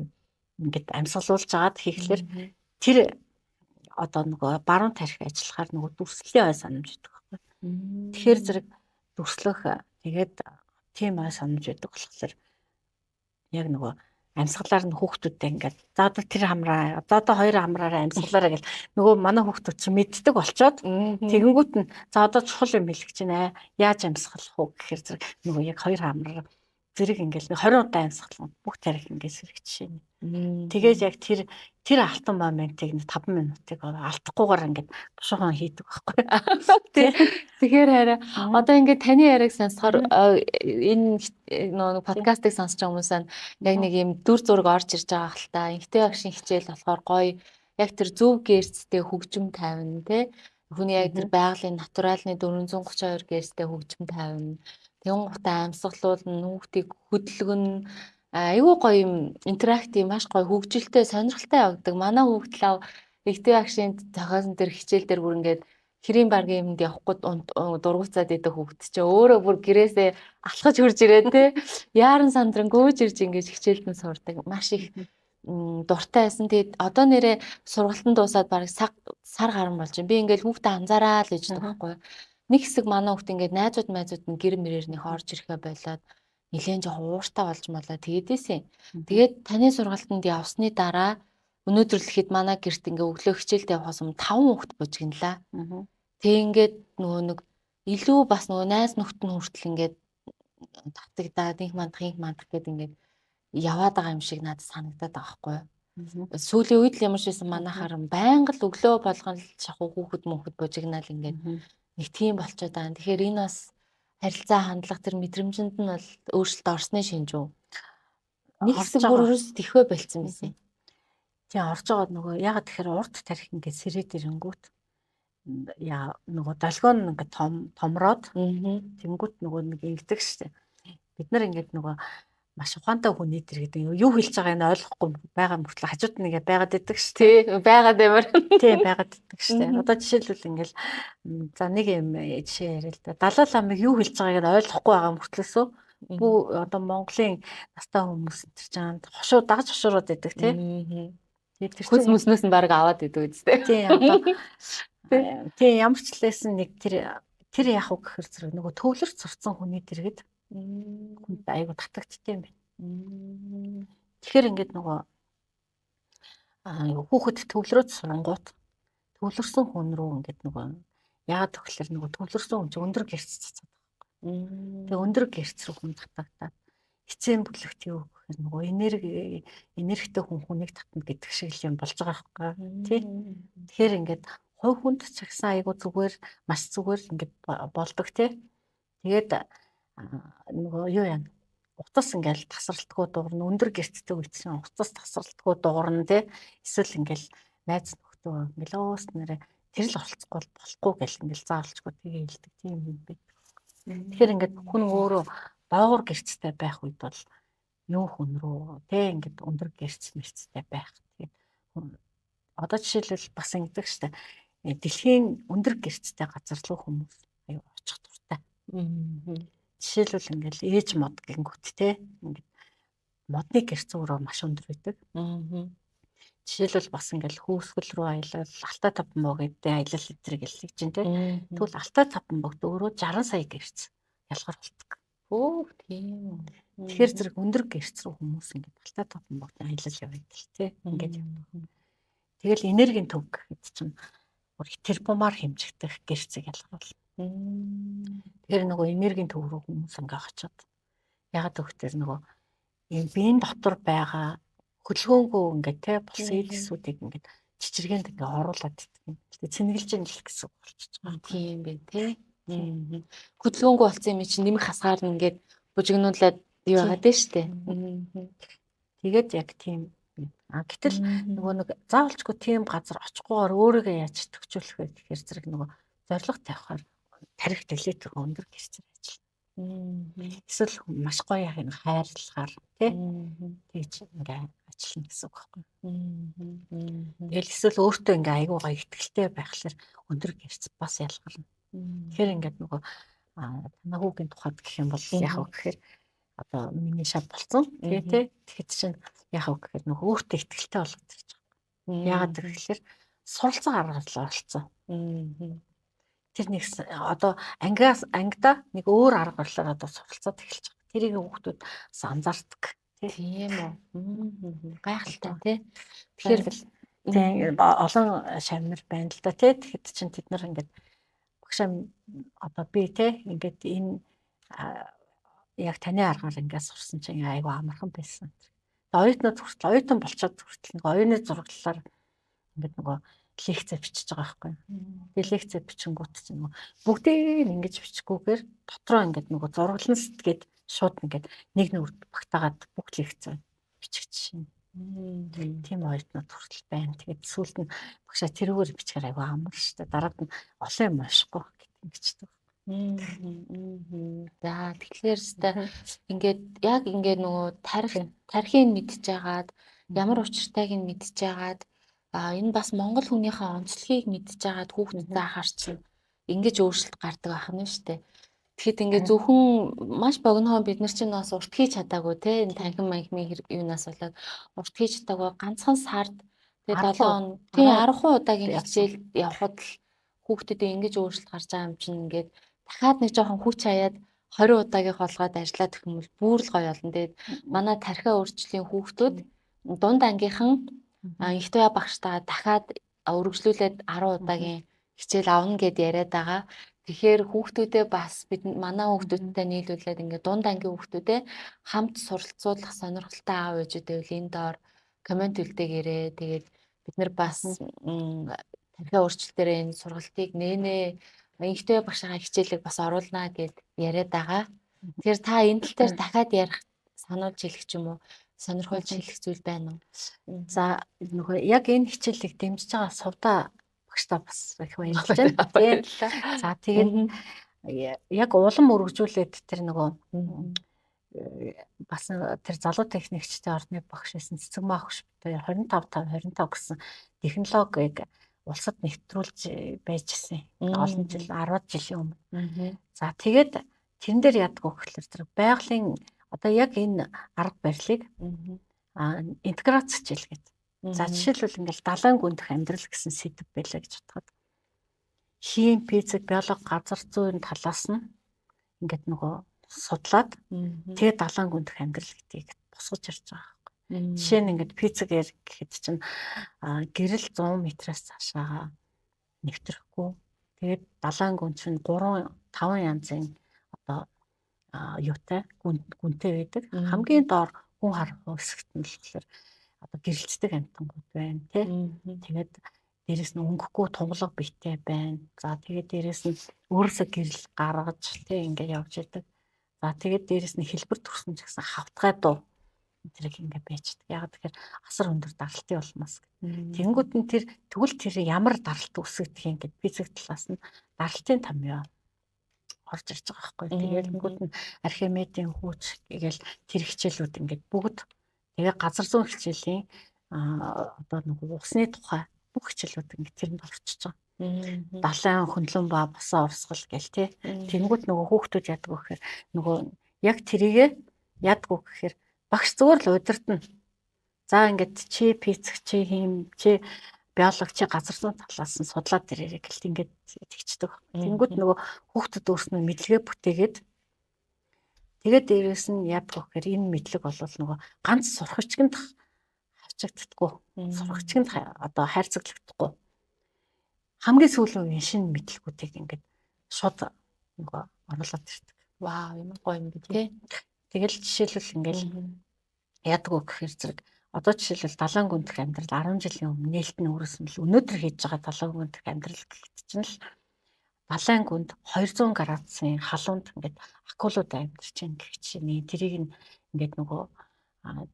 ингээд амьсгалуулж агаад хийхлээр тэр одоо нөгөө баруун тархи ажиллахаар нөгөө дүрслэлийн ой санамж өгдөг байхгүй. Тэгэхээр зэрэг дүрслэх тэгээд тийм ой санамж өгдөг болохоор яг нөгөө Амьсгалаар нь хүүхдүүдтэй ингээд за одоо тэр хамраа, за одоо хоёр хамраараа амьсгалаараа гэл нөгөө манай хүүхдүүд чинь мэддэг болчоод тэгэнгүүт нь за одоо чухал юм хэлэх чинь яаж амьсгалах уу гэхээр зэрэг нөгөө яг хоёр хамраараа зэрэг ингээл 20 удаа амьсгална. Бүх тарих ингээд сэрэх жишээ нь. Тэгээд яг тэр алтан моментыг 5 минутыг алдахгүйгээр ингээд бушуухан хийдэг байхгүй. Тэгэхээр хараа одоо ингээд таны яриаг сонсохоор энэ нөгөө подкастыг сонсож байгаа хүмүүс нь яг нэг юм дүр зураг орж ирж байгаа хэл та. Инхтэй багшийн хичээл болохоор гоё яг тэр зөв гэрцтэй хөгжим тавина те. Хүний яг тэр байгалийн натуралны 432 гэрцтэй хөгжим тавина. Тэгэн гутаа амьсгалуулна, хүүхдийг хөдөлгөн, айгүй гоё юм интерактив маш гоё хөгжилтэй сонирхолтой явагддаг. Манай хүүхд лав ихтэй агшийн зохиосон тэр хичээл дээр бүр ингээд хэрийн баргийн юмд явахгүй дургуцаад идэх хүүхд чи өөрөө бүр гэрээсээ алхаж хурж ирээ те. Яаран сандран гүйж ирж ингээд хичээлд нь сурдаг. Маш их дуртай байсан. Тэгээд одоо нэрээ сургалтын дуусаад бараг сар гарan болж байна. Би ингээд хүүхдээ анзаараа л гэж байгаа байхгүй юу. Нэг хэсэг манай хүүхд ингээд найзууд майзууд нь гэр мөрөөр нөх орж ирэхэ болоод нэлээд жоохон ууртай болж малаа тэгээдээсээ. Тэгээд таны сургалтанд явсны дараа өнөөдөр л ихэд манай гэрт ингээ өглөө хичээлд явахаас өмнө 5 хүүхд бужигналаа. Тэг ингээд нөгөө нэг илүү бас нөгөө найз нөхдөд нь хүртэл ингээд татагдаад инх мандах инх мандах гэд ингээд яваад байгаа юм шиг надад санагдаад байгаа байхгүй юу. Сүүлийн үед л ямар ч байсан манайхаар байнга л өглөө болгон л шахуу хүүхэд мөнхөд бужигнаал ингээд нэг тийм болчиход байгаа. Тэгэхээр энэ бас харилцаа хандлага тэр мэдрэмжинд нь бол өөрчлөлт орсны шинж үү? Нэг хэсэг бүр өөрөөс тэхвэ болцсон байсан. Тийм орж байгаа нөгөө ягаад тэгэхээр урт тарих ингээд сэрээд ирэнгүүт яа нөгөө долгион ингээд томроод тэнгүүт нөгөө нэг ингэдэг штэ. Бид нар ингээд нөгөө маш ухаантай хүний тэр гэдэг юу хэлж байгааг нь ойлгохгүй байгаа мөртлөө хажууд нь ингээд байгаад идэг шүү дээ. Байгаад амар. Тий, байгаад идэг шүү дээ. Одоо жишээлбэл ингээл за нэг юм жишээ яриа л да. Далай ламыг юу хэлж байгааг нь ойлгохгүй байгаа мөртлөөсөө бүү одоо Монголын настай хүмүүс тэр чинь хошуу дагаж хошуураад идэг тий. Тэр чинь мөснөөс нь баг аваад идэг үстэй. Тий, одоо тий ямар ч лээсэн нэг тэр яах вэ гэхэр зэрэг нөгөө төвлөрч сурцсан хүний дэргэд хүнд айгу татагдтай юм байна. Тэгэхээр ингээд нөгөө хүүхэд төвлөрөөд сурангуут төвлөрсөн хүн рүү ингээд нөгөө яагаад гэвэл нөгөө төвлөрсөн хүн чинь өндөр гэрц цацаад байгаа. Тэгээ өндөр гэрц рүү хүн татагдаад эцсийн бүлэгт юу гэхээр нөгөө энергитэй хүн хүнийг татна гэдэг шиг л юм болж байгаа байхгүй тий. Тэгэхээр ингээд хувь хүнд ч гэсэн айгу зүгээр маш зүгээр ингээд болдог тий. Тэгээд нөгөө юу яа утас ингээл тасралтгүй дуурна, өндөр гэрцтэй үед чинь утас тасралтгүй дуурна тий. Эсвэл ингээл найз нөхдөө ингээл өөс нэрэ тэр л оролцохгүй болохгүй гэл ингээл заавалчгүй тгээ хэлдэг тийм юм байдаг. Тэгэхээр ингээд хүн өөрөө доогуур гэрцтэй байх үед бол юу хүн рүү тий ингээд өндөр гэрц мэрцтэй байх. Тэгээд одоо жишээлбэл бас ингэдэг штэ. Дэлхийн өндөр гэрцтэй газар руу хүмүүс аюу очих дуртай. Жишээлбэл ингээл ээж мод гингүүт те ингээд модны гэрц өөрөө маш өндөр байдаг. Жишээлбэл бас ингээл хөөсгөл рүү аялал, Алтай таван бог гэдэг аялал эдэр гэллэг чинь те. Тэгвэл Алтай таван богд өөрөө 60 сая гэрц ялгар болдог. Хөөх тийм. Тэгэхээр зэрэг өндөр гэрц рүү хүмүүс ингээд Алтай таван богд аялал явдаг л те. Ингээд явдаг. Тэгэл энергийн төв гэхэд чинь бүр тэрбумаар хэмжигдэх гэрцийг ялгаруулна. Тэгэхээр нөгөө энергийн төв рүү хүмүүс ингээ очоод ягаад гэвэл нөгөө энэ биеийн дотор байгаа хөдөлгөөнгөө ингээ те болсон ил эсүүдийг ингээ чичиргээнд ингээ оруулаад идэх юм. Тэгээ цэнгэлж ин л гэсэн үг болчихж байгаа. Тийм бэ те. Хөдөлгөөнгөө болсон юм чинь нэмэх хасгаар нь ингээд бужигнуулаад юу байгаад дээ штэ. Тэгээд яг тийм. А гэтэл нөгөө нэг заавалчгүй тийм газар очихгүйгээр өөрийгөө яаж идэвхжүүлэх вэ гэхээр зэрэг нөгөө зорилго тавихаар тарих дэлет өндөр гэрцээр ажиллана. Эсвэл маш гоё юм хайрлахаар тий тэгж ингээ ажиллана гэсэн үг байхгүй. Тэгэл эсвэл өөртөө ингээ айгуу гоё ихтгэлтэй байхлаар өндөр гэрц бас ялгарна. Тэгэхээр ингээд нөгөө танаа хүүгийн тухайд гэх юм бол яах вэ гэхээр одоо миний шав болцсон тий тий. Тэгэхэд чинь яах вэ гэхээр нөгөө өөртөө ихтгэлтэй болгоод ирж байгаа. Яагаад гэхээр суралцсан аргаар л оролцсон. Тэр нэг одоо ангиас ангида нэг өөр арга барилаар одоо суралцаад эхэлж байгаа. Тэрийг хүүхдүүд бас анзаардаг. Тий. Тийм үү. Гайхалтай тий. Тэгэхээр тийм олон шавнар байна л да тий. Тэгэхэд чинь тэд нар ингээд багшаа одоо би тий ингээд энэ яг таны аргаар ингээд сурсан чинь айгүй амархан байсан. Оюутнууд хүртэл оюутан болчоод хүртэл нэг оюуны зураглалаар ингээд нөгөө лекцээ бичиж байгаа байхгүй. Тэгээ лекцээ бичингүүт чинь нөгөө бүгдийг ингэж бичихгүйгээр дотроо ингээд нөгөө зураглан сэтгээд шууд ингээд нэг нэг багтаагаад бүх лекцээ бичих жишээ. Тийм оюутнууд хүртэл байна. Тэгээд сүүлд нь багшаа тэрүүгээр бичгээр айгүй амар шүү дээ. Дараад нь олон юм уншихгүй гэдэг ингэчдэг. За тэгэхээр өстой ингээд яг ингээд нөгөө тархийг мэдж агаад ямар учиртайг нь мэдж агаад энэ бас монгол хүнийхээ онцлогийг мэдж агаад хүүхдэд заахаар чинь ингэж өөрчлөлт гардаг байх нь шүү дээ. Тэгэхэд ингээд зөвхөн маш богинохон бид нар чинь бас урт хийж чадаагүй те энэ танхим манхимын хэрэг юунаас болоод урт хийж чадаагүй ганцхан сард тэгээ 7 хоног тий 10 удаагийн хичээл явхад л хүүхдэд ингэж өөрчлөлт гарч байгаа юм чинь ингээд дахиад нэг жоохон хүч хаяад 20 удаагийн холгоод ажиллаад гэх юм бол бүр л гоё болно. Тэгээд манай тархиа өөрчлийн хүүхдүүд дунд ангийнхан Инх Туяа багштайгаа дахиад өргөжлүүлээд 10 удаагийн хичээл авна гэд яриад байгаа. Тэгэхээр хүүхдүүдээ бас бид манай хүүхдүүдтэй нийлүүлээд ингээд дунд ангийн хүүхдүүдээ хамт суралцуулах сонирхолтой аав ээжүүд байвал энэ доор комент үлдээгээрэй. Тэгээд бид нар бас тархиа өөрчлөлтөөр энэ сургалтыг нэнэ Инх Туяа багшийн хичээлийг бас оруулнаа гэд яриад байгаа. Тэгэхээр та энэ тал дээр дахиад ярих сануулж хэлэх ч юм уу сонирхолж хэлэх зүйл байна уу? За нөгөө яг энэ хичээлийг дэмжиж байгаа сувда багштай бас их баярлаж байна. Баярлалаа. За тэгээд яг улам өргөжүүлээд тэр нөгөө бас тэр залуу техникчдийн орны багш байсан Цэцэгмаа хөгш бит 25 5 25 гэсэн технологиг улсад нэвтрүүлж байж гисэн. Олон жил 10 жилийн өмнө. За тэгээд тэрэн дээр яадаг вэ гэхэлэр тэр байгалийн одоо яг энэ арга барилыг интеграц хичээл гэдэг. За жишээлбэл ингээл далайн гүндэх амьдрал гэсэн сэдэв байлаа гэж бодоход хим, физик, биологи, газар зүйн талаас нь ингээд нөгөө судлаад тэгээд далайн гүндэх амьдрал гэдгийг босгож ирж байгаа байхгүй. Жишээ нь ингээд физикээр гэхэд чинь гэрэл 100 метрээс цаашаа нэвтрэхгүй. Тэгээд далайн гүн чинь 3 5 янзын одоо юутай гүнтэй байдаг. Хамгийн доор хүн харах хэсэгт нь болохоор одоо гэрэлцдэг амьтангууд байна тий. Тэгээд дээрэс нь өнгөхгүй тунгалаг биетэй байна. За тэгээд дээрэс нь өөрөөсөө гэрэл гаргаж тий ингээд явж идэг. За тэгээд дээрэс нь хэлбэр төрсөн ч гэсэн хавтгай дуу тэрэг ингээд байждаг. Яг тэгэхээр асар өндөр даралтын улмаас. Тэнгүүд нь тэр тэгвэл тэр ямар даралт үүсгэх юм гээд физик талаас нь даралтын томьёо орж ирж байгаа байхгүй. Тэгээд тэнгүүд нь Архимедийн хүч гээл тэр хичээлүүд ингээд бүгд тэгээ газар зүйн хичээлийн одоо нэг усны тухай бүх хичээлүүд ингээд тэрэнд орчиж байгаа. Далайн хөндлөн ба босоо урсгал гэл тий. Тэнгүүд нөгөө хүүхдүүд яадаг вэ гэхээр нөгөө яг тэрийгэ яадаг вэ гэхээр багш зүгээр л удирдна. За ингээд чи физик, чи хим, чи биолог, чи газар зүйн талаас нь судлаад ирээрэй гэлт ингээд тэгчдэг. Тэнгүүд нөгөө хүүхдүүд өөрснөө мэдлэгээ бүтээгээд тэгээд дээрээс нь яадаг вэ гэхээр энэ мэдлэг бол нөгөө ганц сурахчинд хавчагддаггүй. Сурагчинд одоо хайрцаглагдахгүй. Хамгийн сүүлийн үеийн шинэ мэдлэгүүдийг ингээд шууд нөгөө оруулаад ирдэг. Вау, ямар гоё юм бэ те. Тэгэл жишээлбэл ингээд яадаг вэ гэхээр зэрэг одоо жишээлбэл далайн гүндэх амьдрал 10 жилийн өмнө нээлт нь өөрөөс нь л өнөөдөр хийж байгаа далайн гүндэх амьдрал гэхэд чинь л далайн гүнд 200 градусын халуунд ингээд акулууд амьдарч байна гэх чинь тэрийг нь ингээд нөгөө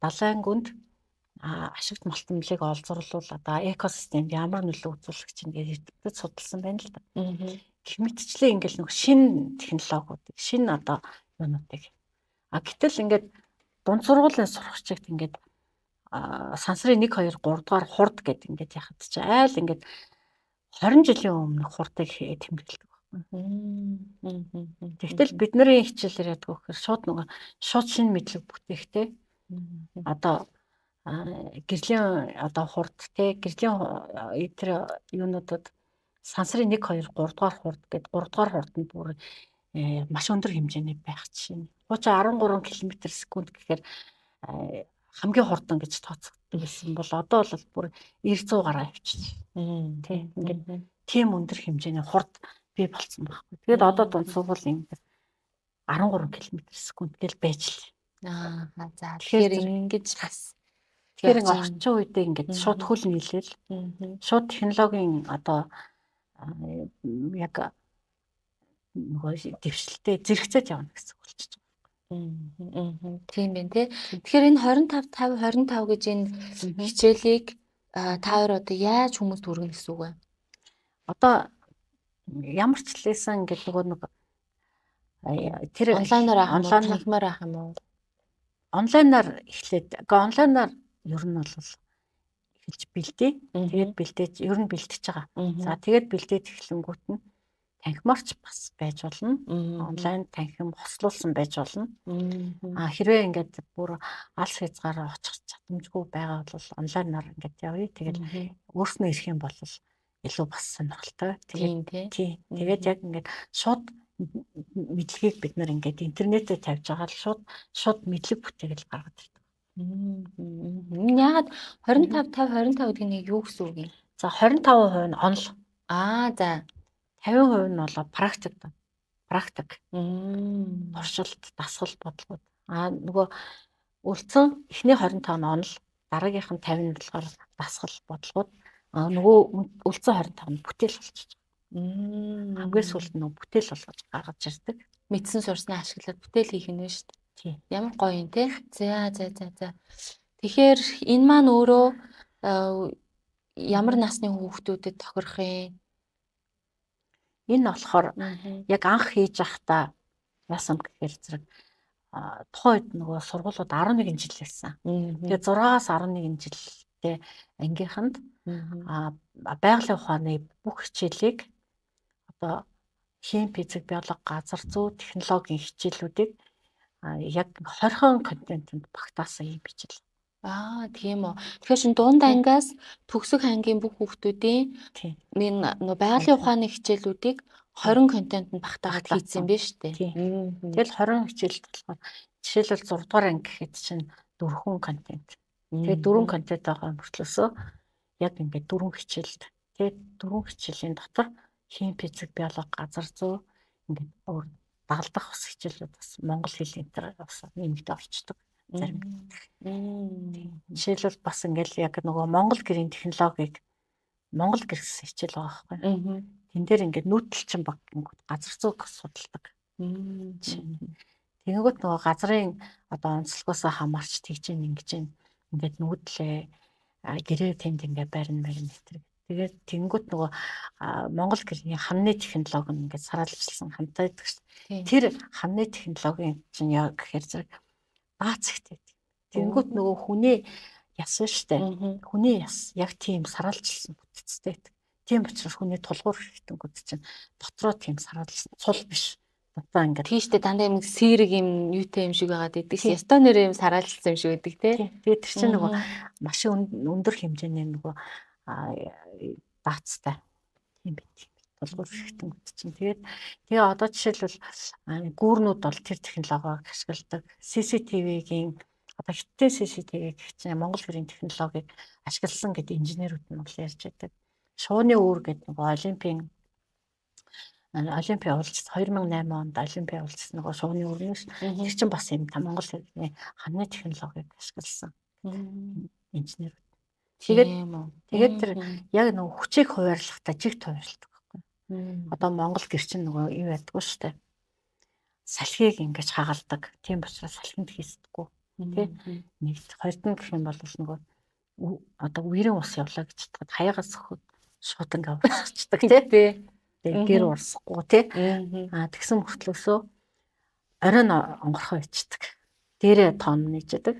далайн гүнд ашигт малтамлыг олзуурлуул одоо экосистемд ямар нөлөө үзүүлэх чинь гэж эрдэмтэд судалсан байна л да. Гэх мэтчлээ ингээд нөгөө шинэ технологиудыг, шинэ одоо юунуудыг. А гэтэл ингээд дунд сургуулийн сурагчид ингээд сансрын 1 2 3 дугаар хурд гэд ингээд яхад чи айл ингээд 20 жилийн өмнөх хурдыг тэмдэглэдэг байхгүй. Тэгтэл бид нарын хичээлээр яадаг вэ гэхээр шууд нөгөө шууд шинэ мэдлэг бүтээхтэй. Одоо гэрлийн одоо хурд те гэрлийн тэр юунуудад сансрын 1 2 3 дугаар хурд гэд 3 дугаар хурд нь бүр маш өндөр хэмжээний байх жишээ. Хуучин 13 км/секунд гэхээр хамгийн хурдан гэж тооцогддог гэсэн бол одоо бол бүр 90 100 гараа явчих. Тийм ингээд тийм өндөр хэмжээний хурд бий болцсон байхгүй. Тэгээд одоо дунд сургууль ингээд 13 км/секунд гэл байж л. Аа за тэгэхээр ингэж бас тэгэхээр ингээ орчин үедээ ингээд шууд хөл нийлээл шууд технологийн одоо яг нөгөө дэвшилтээ зэрэгцээд явна гэсэн үг болчихж байгаа. Тийм байна тий. Тэгэхээр энэ 25 50 25 гэж энэ хичээлийг та хоёр одоо яаж хүмүүст хүргэнэ гэсэн үг вэ? Одоо ямар ч лээсэн ингээд нөгөө нэг тэр онлайнаар авах юм уу, танхимаар авах юм уу? Онлайнаар эхлээд, үгүй онлайнаар ер нь бол эхэлж бэлдээ. Тэгээд бэлдээж ер нь бэлтэж байгаа. За тэгээд бэлдээд эхлэнгүүт нь танхимаарч бас байж болно. Онлайн танхим хослуулсан байж болно. А хэрвээ ингээд бүр алс хязгаар очих чадамжгүй байгаа бол онлайнаар ингээд явъя. Тэгээд өөрснөө ирэх юм бол илүү бас сонирхолтой. Тэгээд тийм. Тэгээд яг ингээд шууд мэдлэгийг бид нар ингээд интернетээр тавьж байгаа л шууд мэдлэг бүтээгэл гаргаж ирдэг. Яагаад 25 50 25 гэдэг нь юу гэсэн үг юм? За 25% нь онл. Аа за 50% нь бол практик. Практик. Туршилт, дасгал, бодлогод. Аа нөгөө үлдсэн эхний 25 нь онл, дараагийнх нь 50 нь болохоор дасгал, бодлогод. Аа нөгөө үлдсэн 25 нь бүтээл болчихж байгаа. Хамгийн сүүлд нөгөө бүтээл болгож гаргаж ирдэг. Мэдсэн сурснаа ашиглаад бүтээл хийх нь шүү дээ. Тийм. Ямар гоё юм те. За за за за. Тэгэхээр энэ маань өөрөө ямар насны хүүхдүүдэд тохирох юм? Энэ болохоор яг анх хийж байхдаа яасан гэхээр зэрэг тухайн үед нөгөө сургуулиуд 11 жил байсан. Тэгээд 6-аас 11 жилдээ ангийнханд байгалийн ухааны бүх хичээлийг одоо хим, физик, биологи, газар зүй, технологийн хичээлүүдийг яг 20 контентэнд багтаасан юм хичээл. Аа тийм үү. Тэгэхээр шин дунд ангиас төгсөх ангийн бүх хүүхдүүдийн энэ нөө байгалийн ухааны хичээлүүдийг 20 контентэнд багтаагаад хийцэн юм биш үү? Тэгэл 20 хичээлд болохоор жишээлбэл 6 дугаар анги гэхэд чинь 4 контент. Тэгээд 4 контент байгаа мөртлөөсөө яг ингээд 4 хичээлд тэгээд 4 хичээлийн дотор хим, физик, биологи, газар зүй ингээд өөр дагалдах бас хичээлүүд бас монгол хэл энэ төр бас нэмэгдээ орчдөг. Зарим. Жишээлбэл бас ингээл яг нөгөө Монгол гэрийн технологиг Монгол гэр гэсэн хичээл байгаа байхгүй. Тэн дээр ингээд нүүдэлчин баг гингүүд газар зүйг судалдаг. Тэгэнгүүт нөгөө газрын одоо онцлогоос хамаарч тэгж ин ингэж ин ингээд нүүдлээ гэрээ тэнд ингээд байрна мэрнэ гэтэр. Тэгээд тэгэнгүүт нөгөө Монгол гэрийн ханны технологи нь ингээд сараалжлсан хантай байдаг шүү дээ. Тэр ханны технологийн чинь яг гэхээр зэрэг баац ихтэй. Тэгэнгүүт нөгөө хүний яс шүү дээ. Хүний яс яг тийм сараалжлсан бүтцтэй. Тийм учраас хүний тулгуур хэрэгтэнгүүд чинь дотроо тийм сараалжлсан цул биш. Дандаа ингээд тийм шүү дээ. Дандаа юм сэрэг юм юутай юм шиг байгаад идэг. Ёстой нэр юм сараалжлсан юм шиг байдаг тий. Тэгээд тэр чинь нөгөө маш өндөр хэмжээний нөгөө даацтай тийм байт. Тулгуур хэрэгтэнгүүд чинь. Тэгээд тэгээ одоо жишээлбэл гүүрнүүд бол тэр технологиг ашигладаг. CCTV-гийн одоо хятадын CCTV гэх чинь Монгол гэрийн технологиг ашигласан гэдэг инженерүүд нь бол ярьж байдаг. Шууны үүр гэдэг нөгөө Олимпийн уулзалт 2008 онд Олимпийн уулзалт нөгөө шууны үүр нь ш. Тэр чинь бас юм Монгол гэрийн ханны технологиг ашигласан инженерүүд. Тэгээд тэр яг нөгөө хүчийг хуваарлахдаа жигт хуваарладаг байхгүй. Одоо Монгол гэр чинь нөгөө юу яддаг шүү дээ. Салхийг ингэж хагалдаг. Тийм учраас салхинд хийсдэггүй. Тэ? Нэг хоёрт нь гэх юм бол нөгөө одоо үерийн ус явлаа гэж бодоход хаягаас өгөхөд шууд ингээ урсгачдаг тий. Тэгээд гэр урсахгүй тий. Аа тэгсэн мөртлөөсөө оройн онгорхоо ичдэг. Дээрээ тон нээждэг.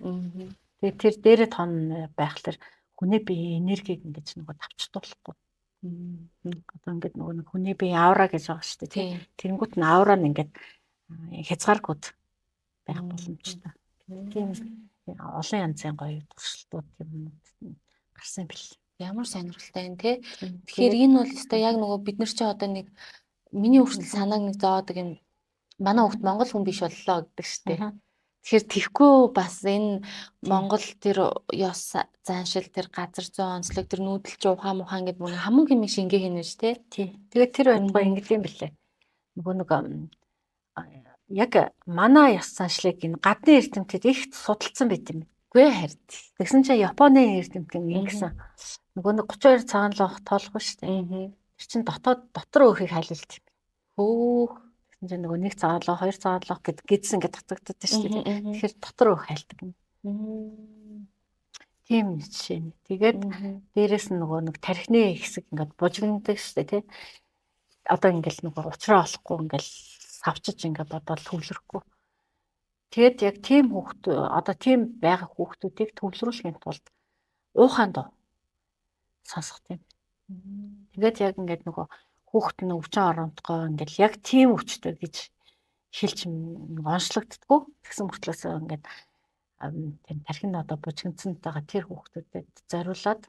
Тэгээд тэр дээрээ тон байхлаар хүний биеийн энергийг ингэж нөгөө тавчдуулахгүй. Одоо ингээд нөгөө нэг хүний биеийн аура гэж байгаа шүү дээ тий. Тэнгүүт нь аура нь ингээд хязгааргүйд байх боломжтой. Тийм олон янзын гоё туршилтууд юмнууд гарсан юм бэл. Ямар сонирхолтой юм те. Тэгэхээр энэ бол өстой яг нөгөө бид нар чи одоо нэг миний хүртэл санааг нэг зоодог юм манай хүүхд монгол хүн биш боллоо гэдэг шүү дээ. Тэгэхээр тэгхгүй бас энэ Монгол тэр ёс заншил, тэр газар зүйн онцлог, тэр нүүдэлч ухаан мухаан гэдэг мөн хамаг юм шингээ хийнэ шүү дээ. Тий. Тэгээд тэр байтугай ингэдэм бэлээ. Нөгөө нэг яг манай ёс заншлыг энэ гадны эрдэмтэд их судалсан байт юм. Үгүй харин. Тэгсэн чинь Японы эрдэмтэн ингэсэн. Нөгөө нэг 32 цагаан лонх тоолохгүй шүү дээ. Тэр чинь дотоод дотор өөхийг хайлуулт юм. Хөөх. Тэгсэн чинь нөгөө нэг цагаан лонх, хоёр цагаан лонх гэд гидсэн ингээд татагддаг шүү дээ. Тэгэхээр дотор өөх хайлтдаг юм. Тийм жишээ нь. Тэгээд дээрэс нь нөгөө нэг тархины хэсэг ингээд бужигнадаг шүү дээ, тий. Одоо ингээд нөгөө учраа олохгүй ингээд савчиж ингээд бодоод төвлөрөхгүй. Тэгэд яг тийм хүүхд одоо тийм байгаа хүүхдүүдийг төвлөрүүлэхийн тулд уухаан дуу сонсох тийм. Тэгээд яг ингээд нөгөө хүүхд нь өвчин оромтгой ингээд яг тийм өвчтэй гэж хэлж онцлогддгоо. Тэгсэн мөртлөөс ингээд тийм тархин одоо бужигнацсантайгаа тэр хүүхдүүдэд зориулаад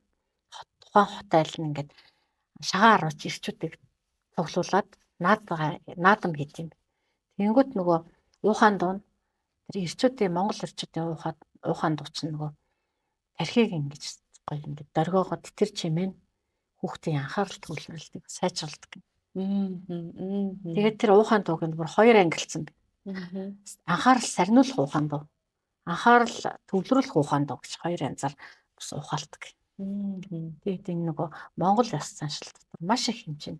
тухайн хот айл нь ингээд шагаан аруулж ирчүүдийг цуглуулад наадам хийх юм. Тэнгүүт нөгөө уухаан дуу тэр ирчүүдийн Монгол ирчүүдийн уухаан дуу чинь нөгөө тархийг ингэж гоё ингээд дөргөөгод тэр чимээ хүүхдийн анхаарал төвлөрүүлдэг, сайжруулдаг. Тэгээд тэр уухаан дууг нь бүр хоёр ангилсан байна. Анхаарал сарниулах уухаан дуу, анхаарал төвлөрүүлэх уухаан дуу гэж хоёр янзаар бас ухаалдаг. Тэгээд энэ нөгөө Монгол ёс заншил дотор маш их хэмжээний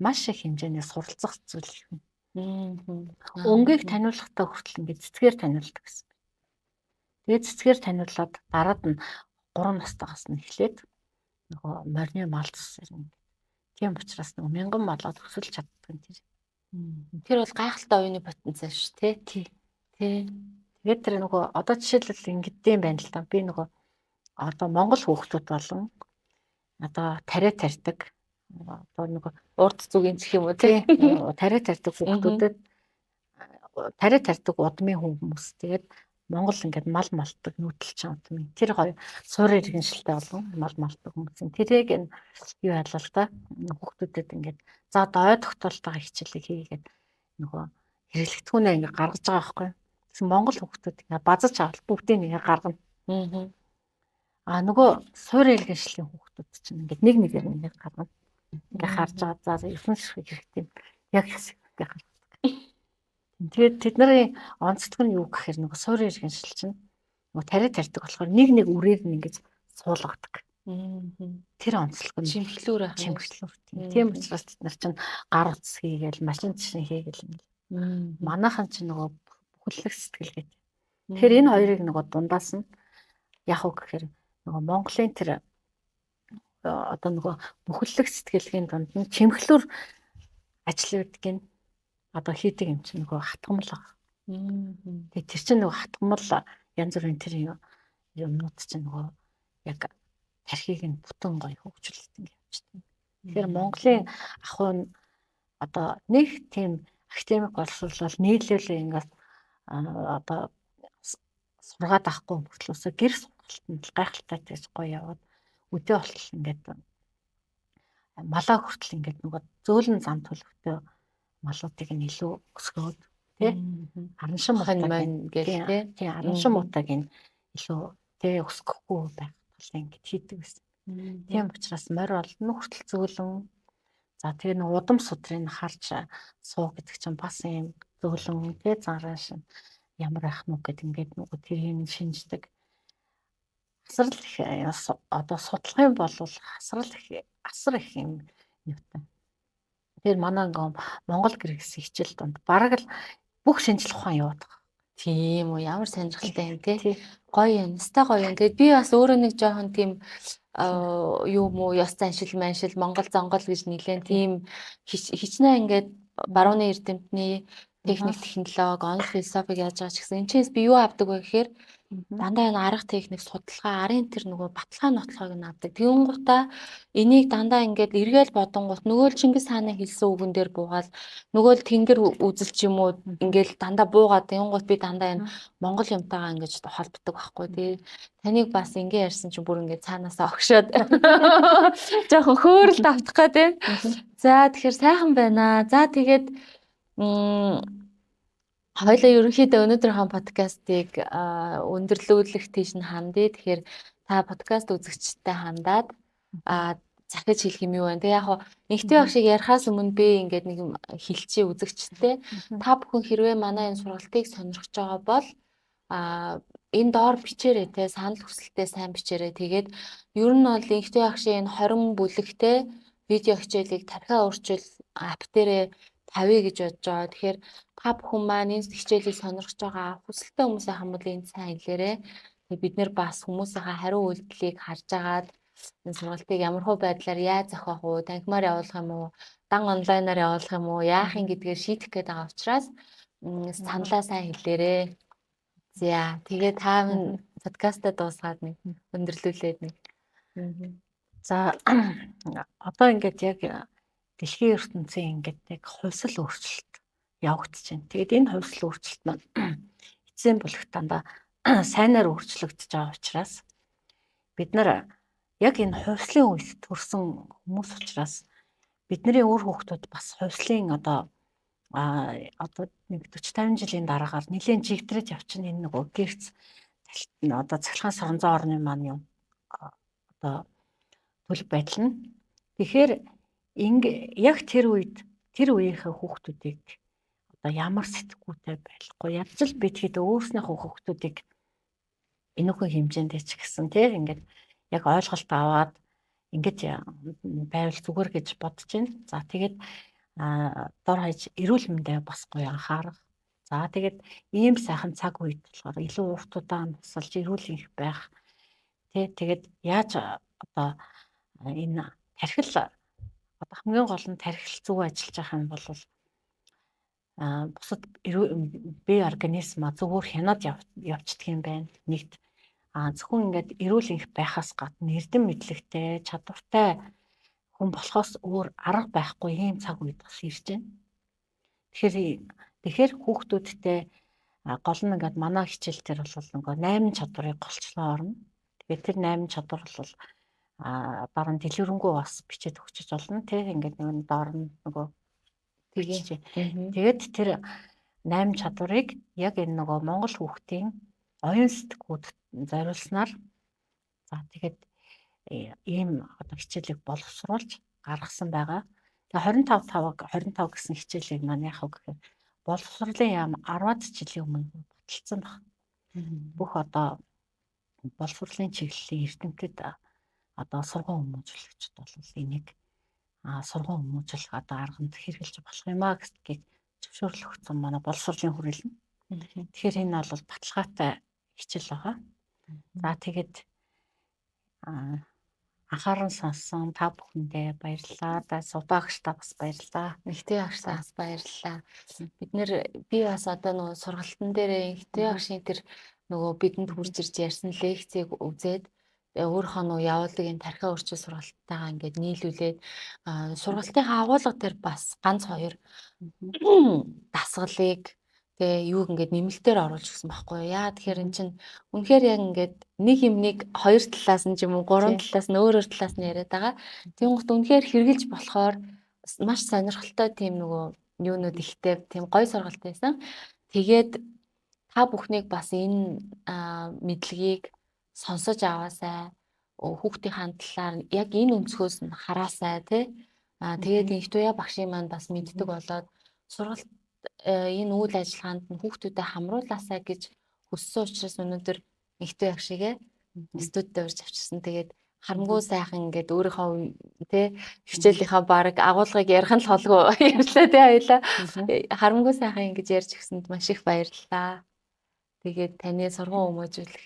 маш их хэмжээний суралцах зүйл их юм. Өнгийг таниулахдаа хүртэл ингээд цэцгээр таниулдаг гэсэн. Тэгээд цэцгээр таниулаад дараад нь 3 настайгаас нь эхлээд нөгөө морины мал цэсээр ингээд. Тийм учраас нөгөө мянган малаад өсөлж чаддаг юм тэр. Тэр бол гайхалтай оюуны потенциал шүү дээ. Тий. Тий. Тэгээд тэр нөгөө одоо жишээлбэл ингэдэм байна л да. Би нөгөө одоо Монгол хүүхдүүд болон одоо тариа тарьдаг одоо нөгөө урд зүгийн гэх юм уу тий. Тариа тарьдаг хүүхдүүдэд тариа тарьдаг удмын хүмүүс тэгээд Монгол ингээд мал малдаг нүүдэлчин удмын тэр хоёр суурь иргэншилтэй болон мал малдаг хүмүүс. Тэрийг энэ юу ялаа л да хүүхдүүдэд ингээд за одоо ой тогтоолтойгоо хичээлийг хийгээд нөгөө хэрэглэгдэхүүнээ ингээд гаргаж байгаа байхгүй. Тэгсэн Монгол хүүхдүүд ингээд базаж авал бүгдийг ингээд гаргана. А нөгөө суурь иргэншлийн хүүхдүүд чинь ингээд нэг нэгээр ингээд гаргана. Ингээ харж байгаа за ертөнц хэрэгтэй юм. Яг хэсэг ингээ гаргадаг. Тэгээд тэд нарын онцлог нь юу гэхээр нөгөө суурь иргэншил чинь нөгөө тариа тарьдаг болохоор нэг нэг үрээр нь ингэж суулгадаг. Тэр онцлог нь чимхлүүр ах. Чимхлүүр. Тийм учраас тэд нар чинь гар утас хийгээл, машин жишин хийгээл ингээл. Манайхан чинь нөгөө бүхэлдэх сэтгэлгээтэй. Тэгэхээр энэ хоёрыг нөгөө дундаас нь яг уу гэхээр нөгөө Монголын тэр одоо нөгөө бүхэлдэх сэтгэлгээний дунд нь чимхлүүр ажил өгдөг нь одоо хийдэг юм чинь нөгөө хатгамал баг. Тэгээ тэр чинь нөгөө хатгамал янз бүрийн тэр юмнууд чинь нөгөө яг тархийг нь бүтэн гоё хөгжүүлдэг юм явчихдаг. Тэгэхээр Монголын ахуй нь одоо нэг тийм академик боловсруулал нийлүүлээ ингээд одоо сургаад авахгүй мөртлөөсөө гэр сургалтанд гайхалтай тэгж гоё яваад өдөө болтол ингээд малаа хүртэл ингээд нөгөө зөөлөн зам төлөвтэй малуудыг нь илүү өсгөөд тий араншин мутаг гэл тий араншин мутаг нь илүү тий өсгөхгүй байх тал ингээд хийдэг байсан. Тийм учраас морь олно хүртэл зөөлөн. За тэгээ нэг удам судрыг харж суу гэдэг чинь бас юм зөөлөн тий занраашин ямар байх нү гэд ингээд нөгөө тэрийг шинждэг. Асар их одоо судлах юм бол асар их асар их юм юутай. Тэгэхээр манай ингээ Монгол гэргээс хичээл донд бараг л бүх шинжлэх ухаан яваад байгаа. Тийм үү, ямар сонирхолтой юм те. Гоё юм, өстой гоё юм. Тэгээд би бас өөрөө нэг жоохон тийм юу муу ёс заншил, маншил, Монгол зонгол гэж нэлээд тийм хичнээн ингээд барууны эрдэмтний техник технологи, онол философиг яаж байгаа ч гэсэн энэ чээс би юу авдаг вэ гэхээр дандаа энэ арга техник судалгаа, арын тэр нөгөө баталгаа нотлохыг нь авдаг. Тэгэнгуутаа энийг дандаа ингээд эргээл бодонгуут нөгөө л Чингис хааны хэлсэн үгэн дээр буугаал нөгөө л тэнгэр үзэл ч юм уу ингээл дандаа буугаад тэгэнгуут би дандаа энэ Монгол юмтайгаа ингэж холбогддог байхгүй тий. Таныг бас ингэ ярьсан чинь бүр ингээд цаанаасаа огшоод жоохон хөөрөлд автах гээд байна. За тэгэхээр сайхан байна. За тэгээд Хоёлаа ерөнхийдөө өнөөдрийнхөө подкастыг өндөрлүүлэх тийш нь хандъя. Тэгэхээр та подкаст үзэгчтэй хандаад захиж хэлэх юм юу вэ? Тэгээ яг Энхтуяа багшийг ярихаас өмнө би ингээд нэг юм хэлчихье үзэгчтэй. Та бүхэн хэрвээ манай энэ сургалтыг сонирхож байгаа бол энэ доор бичээрэй те, санал хүсэлтээ сайн бичээрэй. Тэгээд ер нь бол Энхтуяа багшийн энэ 20 бүлэгтэй видео хичээлийг тархиа өөрчил app дээрээ тавья гэж бодож байгаа. Тэгэхээр та бүхэн маань энэ хичээлийг сонирхож байгаа хүсэлтэй хүмүүсээ хамбал энд сайн хэлээрэй. Тэгээд бид нэр бас хүмүүсийнхаа хариу үйлдэлийг харж агаад энэ сургалтыг ямар хөө байдлаар яаж зохиох уу, танхимаар явуулах юм уу, дан онлайнаар явуулах юм уу, яах юм гэдгээр шийдэх гээд байгаа учраас саналаа сайн хэлээрэй. За тэгээ та подкастаа дуусгаад нэг өндөрлүүлээд нэг. За одоо ингээд яг дэлхийн ертөнцийн ингээд нэг хувьсал өөрчлөлт явагдаж байна. Тэгээд энэ хувьсал өөрчлөлт маань эцсийн бүлэгт дандаа сайнаар өөрчлөгдөж байгаа учраас бид нар яг энэ хувьслын үед төрсэн хүмүүс учраас бидний үр хүүхдүүд бас хувьслын одоо нэг 40 50 жилийн дараагаар нэлээд чигтрэж явчихна. Энэ нөгөө гэрц одоо цахилгаан соронзон орны маань юм одоо төлөв байдал нь. Тэгэхээр яг тэр үед тэр үеийнхээ хүүхдүүдийг одоо ямар сэтгүүтэй байхгүй ядч л бид хэд өөрснийхөө хүүхдүүдийг энүүхэн хэмжээнд ч гэсэн тий ингээд яг ойлголт аваад ингэж байвал зүгээр гэж бодож байна. За тэгээд дор хаяж эрүүл мэндэ бас гоё анхаарах. За тэгээд ийм сайхан цаг үед болохоор илүү урт удаан тусалж эрүүл энх байх. Тэ тэгээд яаж одоо энэ тархил одоо хамгийн гол нь тархил зөв ажиллаж байх юм бол бусад бие организмаа зөвхөр хянаад явцдаг юм байна. Нэгт зөвхөн ингээд эрүүл энх байхаас гадна эрдэм мэдлэгтэй, чадвартай хүн болохоос өөр арга байхгүй ийм цаг үед бас ирж байна. Тэгэхээр хүүхдүүдтэй гол нь ингээд манай хичээл дээр бол нөгөө 8 чадварыг голчлон орно. Тэгээд тэр 8 чадвар бол дараа нь дэлгэрэнгүй бас бичээд өгчөж болно тий. Ингээд нэг доор нь нөгөө тэгээ. Тэгээд тэр 8 чадварыг яг энэ нөгөө Монгол хүүхдийн оюун сэтгүүд зориулснаар за тэгээд ийм одоо хичээлийг боловсруулж гаргасан байгаа. Тэгээ 25 5 25 гэсэн хичээлийг маань яг гэхээр боловсролын яам 10-аад жилийн өмнө баталсан баг. Бүх одоо боловсролын чиглэлийн эрдэмтэд одоо сургууль хүмүүжүүлэгчд бол энийг сургууль хүмүүжүүлэх одоо арганд хэрэгжилж болох юм а гэдгийг зөвшөөрөл өгсөн манай боловсролын хүрээлэн. Тэгэхээр энэ бол баталгаатай хичээл байгаа. За тэгээд анхааран сонссон та бүхэндээ баярлалаа. За сувдаагчдаа бас баярлалаа. Энхтуяа багшдаа бас баярлалаа. Бид нэр би бас одоо нөгөө сургалтын дээрээ Энхтуяа багшийн тэр нөгөө бидэнд хурж ирж ярьсан лекцийг үзээд өөрийнхөө нөгөө явуулдаг энэ тархиа өөрчил сургалтайгаа ингээд нийлүүлээд сургалтынхаа агуулга дээр бас ганц хоёр дасгалыг тэгээ юуг ингээд нэмэлтээр оруулж өгсөн байхгүй юу. Яа тэгэхээр эн чинь үнэхээр яг ингээд нэг юм нэг хоёр талаас нь ч юм уу гурван талаас нь өөр өөр талаас нь яриад байгаа. Тэнгуут үнэхээр хэрэгжилж болохоор маш сонирхолтой тийм нөгөө юунууд ихтэй тийм гоё сургалт байсан. Тэгээд та бүхнийг бас энэ мэдлэгийг сонсож аваасай, хүүхдийн талаар яг энэ өнцгөөс нь хараасай тий. Тэгээд Энхтуяа багшийн маань бас мэддэг болоод сургалт энэ үйл ажиллагаанд нь хүүхдүүдэд хамруулаасай гэж хүссэн учраас өнөөдөр Энхтуяа багшигээ студид урьж авчирсан. Тэгээд харамгүй сайхан ингээд өөрийнхөө тий хичээлийнхаа баг агуулгыг ярих нь л холгүй ярьлаа тий хоёлаа. Харамгүй сайхан ингэж ярьж өгсөнд маш их баярлалаа. Тэгээд таны сургууль өмөөжүүлэх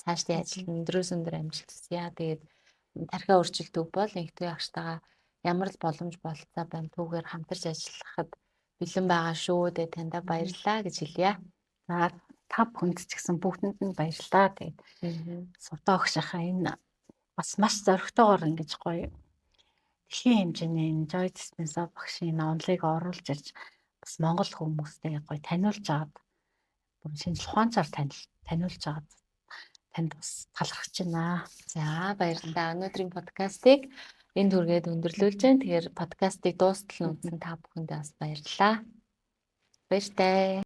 цаашдын ажилд өндрөөс өндөр амжилт хүсье. Тэгээд тархиа өөрчилдөг бол Энхтуяа багштайгаа ямар л боломж болцоо байна түүгээр хамтарч ажиллахад бэлэн байгаа шүү. Тэгээд таньда баярлалаа гэж хэлье. За та бүхэнд ч гэсэн бүгдэнд нь баярлалаа. Тэгээд сувдаа огшийнхаа энэ бас маш зоригтойгоор ингэж гоё дэлхийн хэмжээний энэ Joy Dispenza багшийн онлыг оруулж ирж бас монгол хүмүүстэй гоё таниулж аваад бүр шинжлэх ухаанчаар таниулж аваад танд бас талархаж байна. За баярлалаа. Өнөөдрийн подкастыг энэ түргээд өндөрлүүлж байна. Тэгэхээр подкастыг дуустал нь үзсэн та бүхэндээ бас баярлалаа. Баяртай.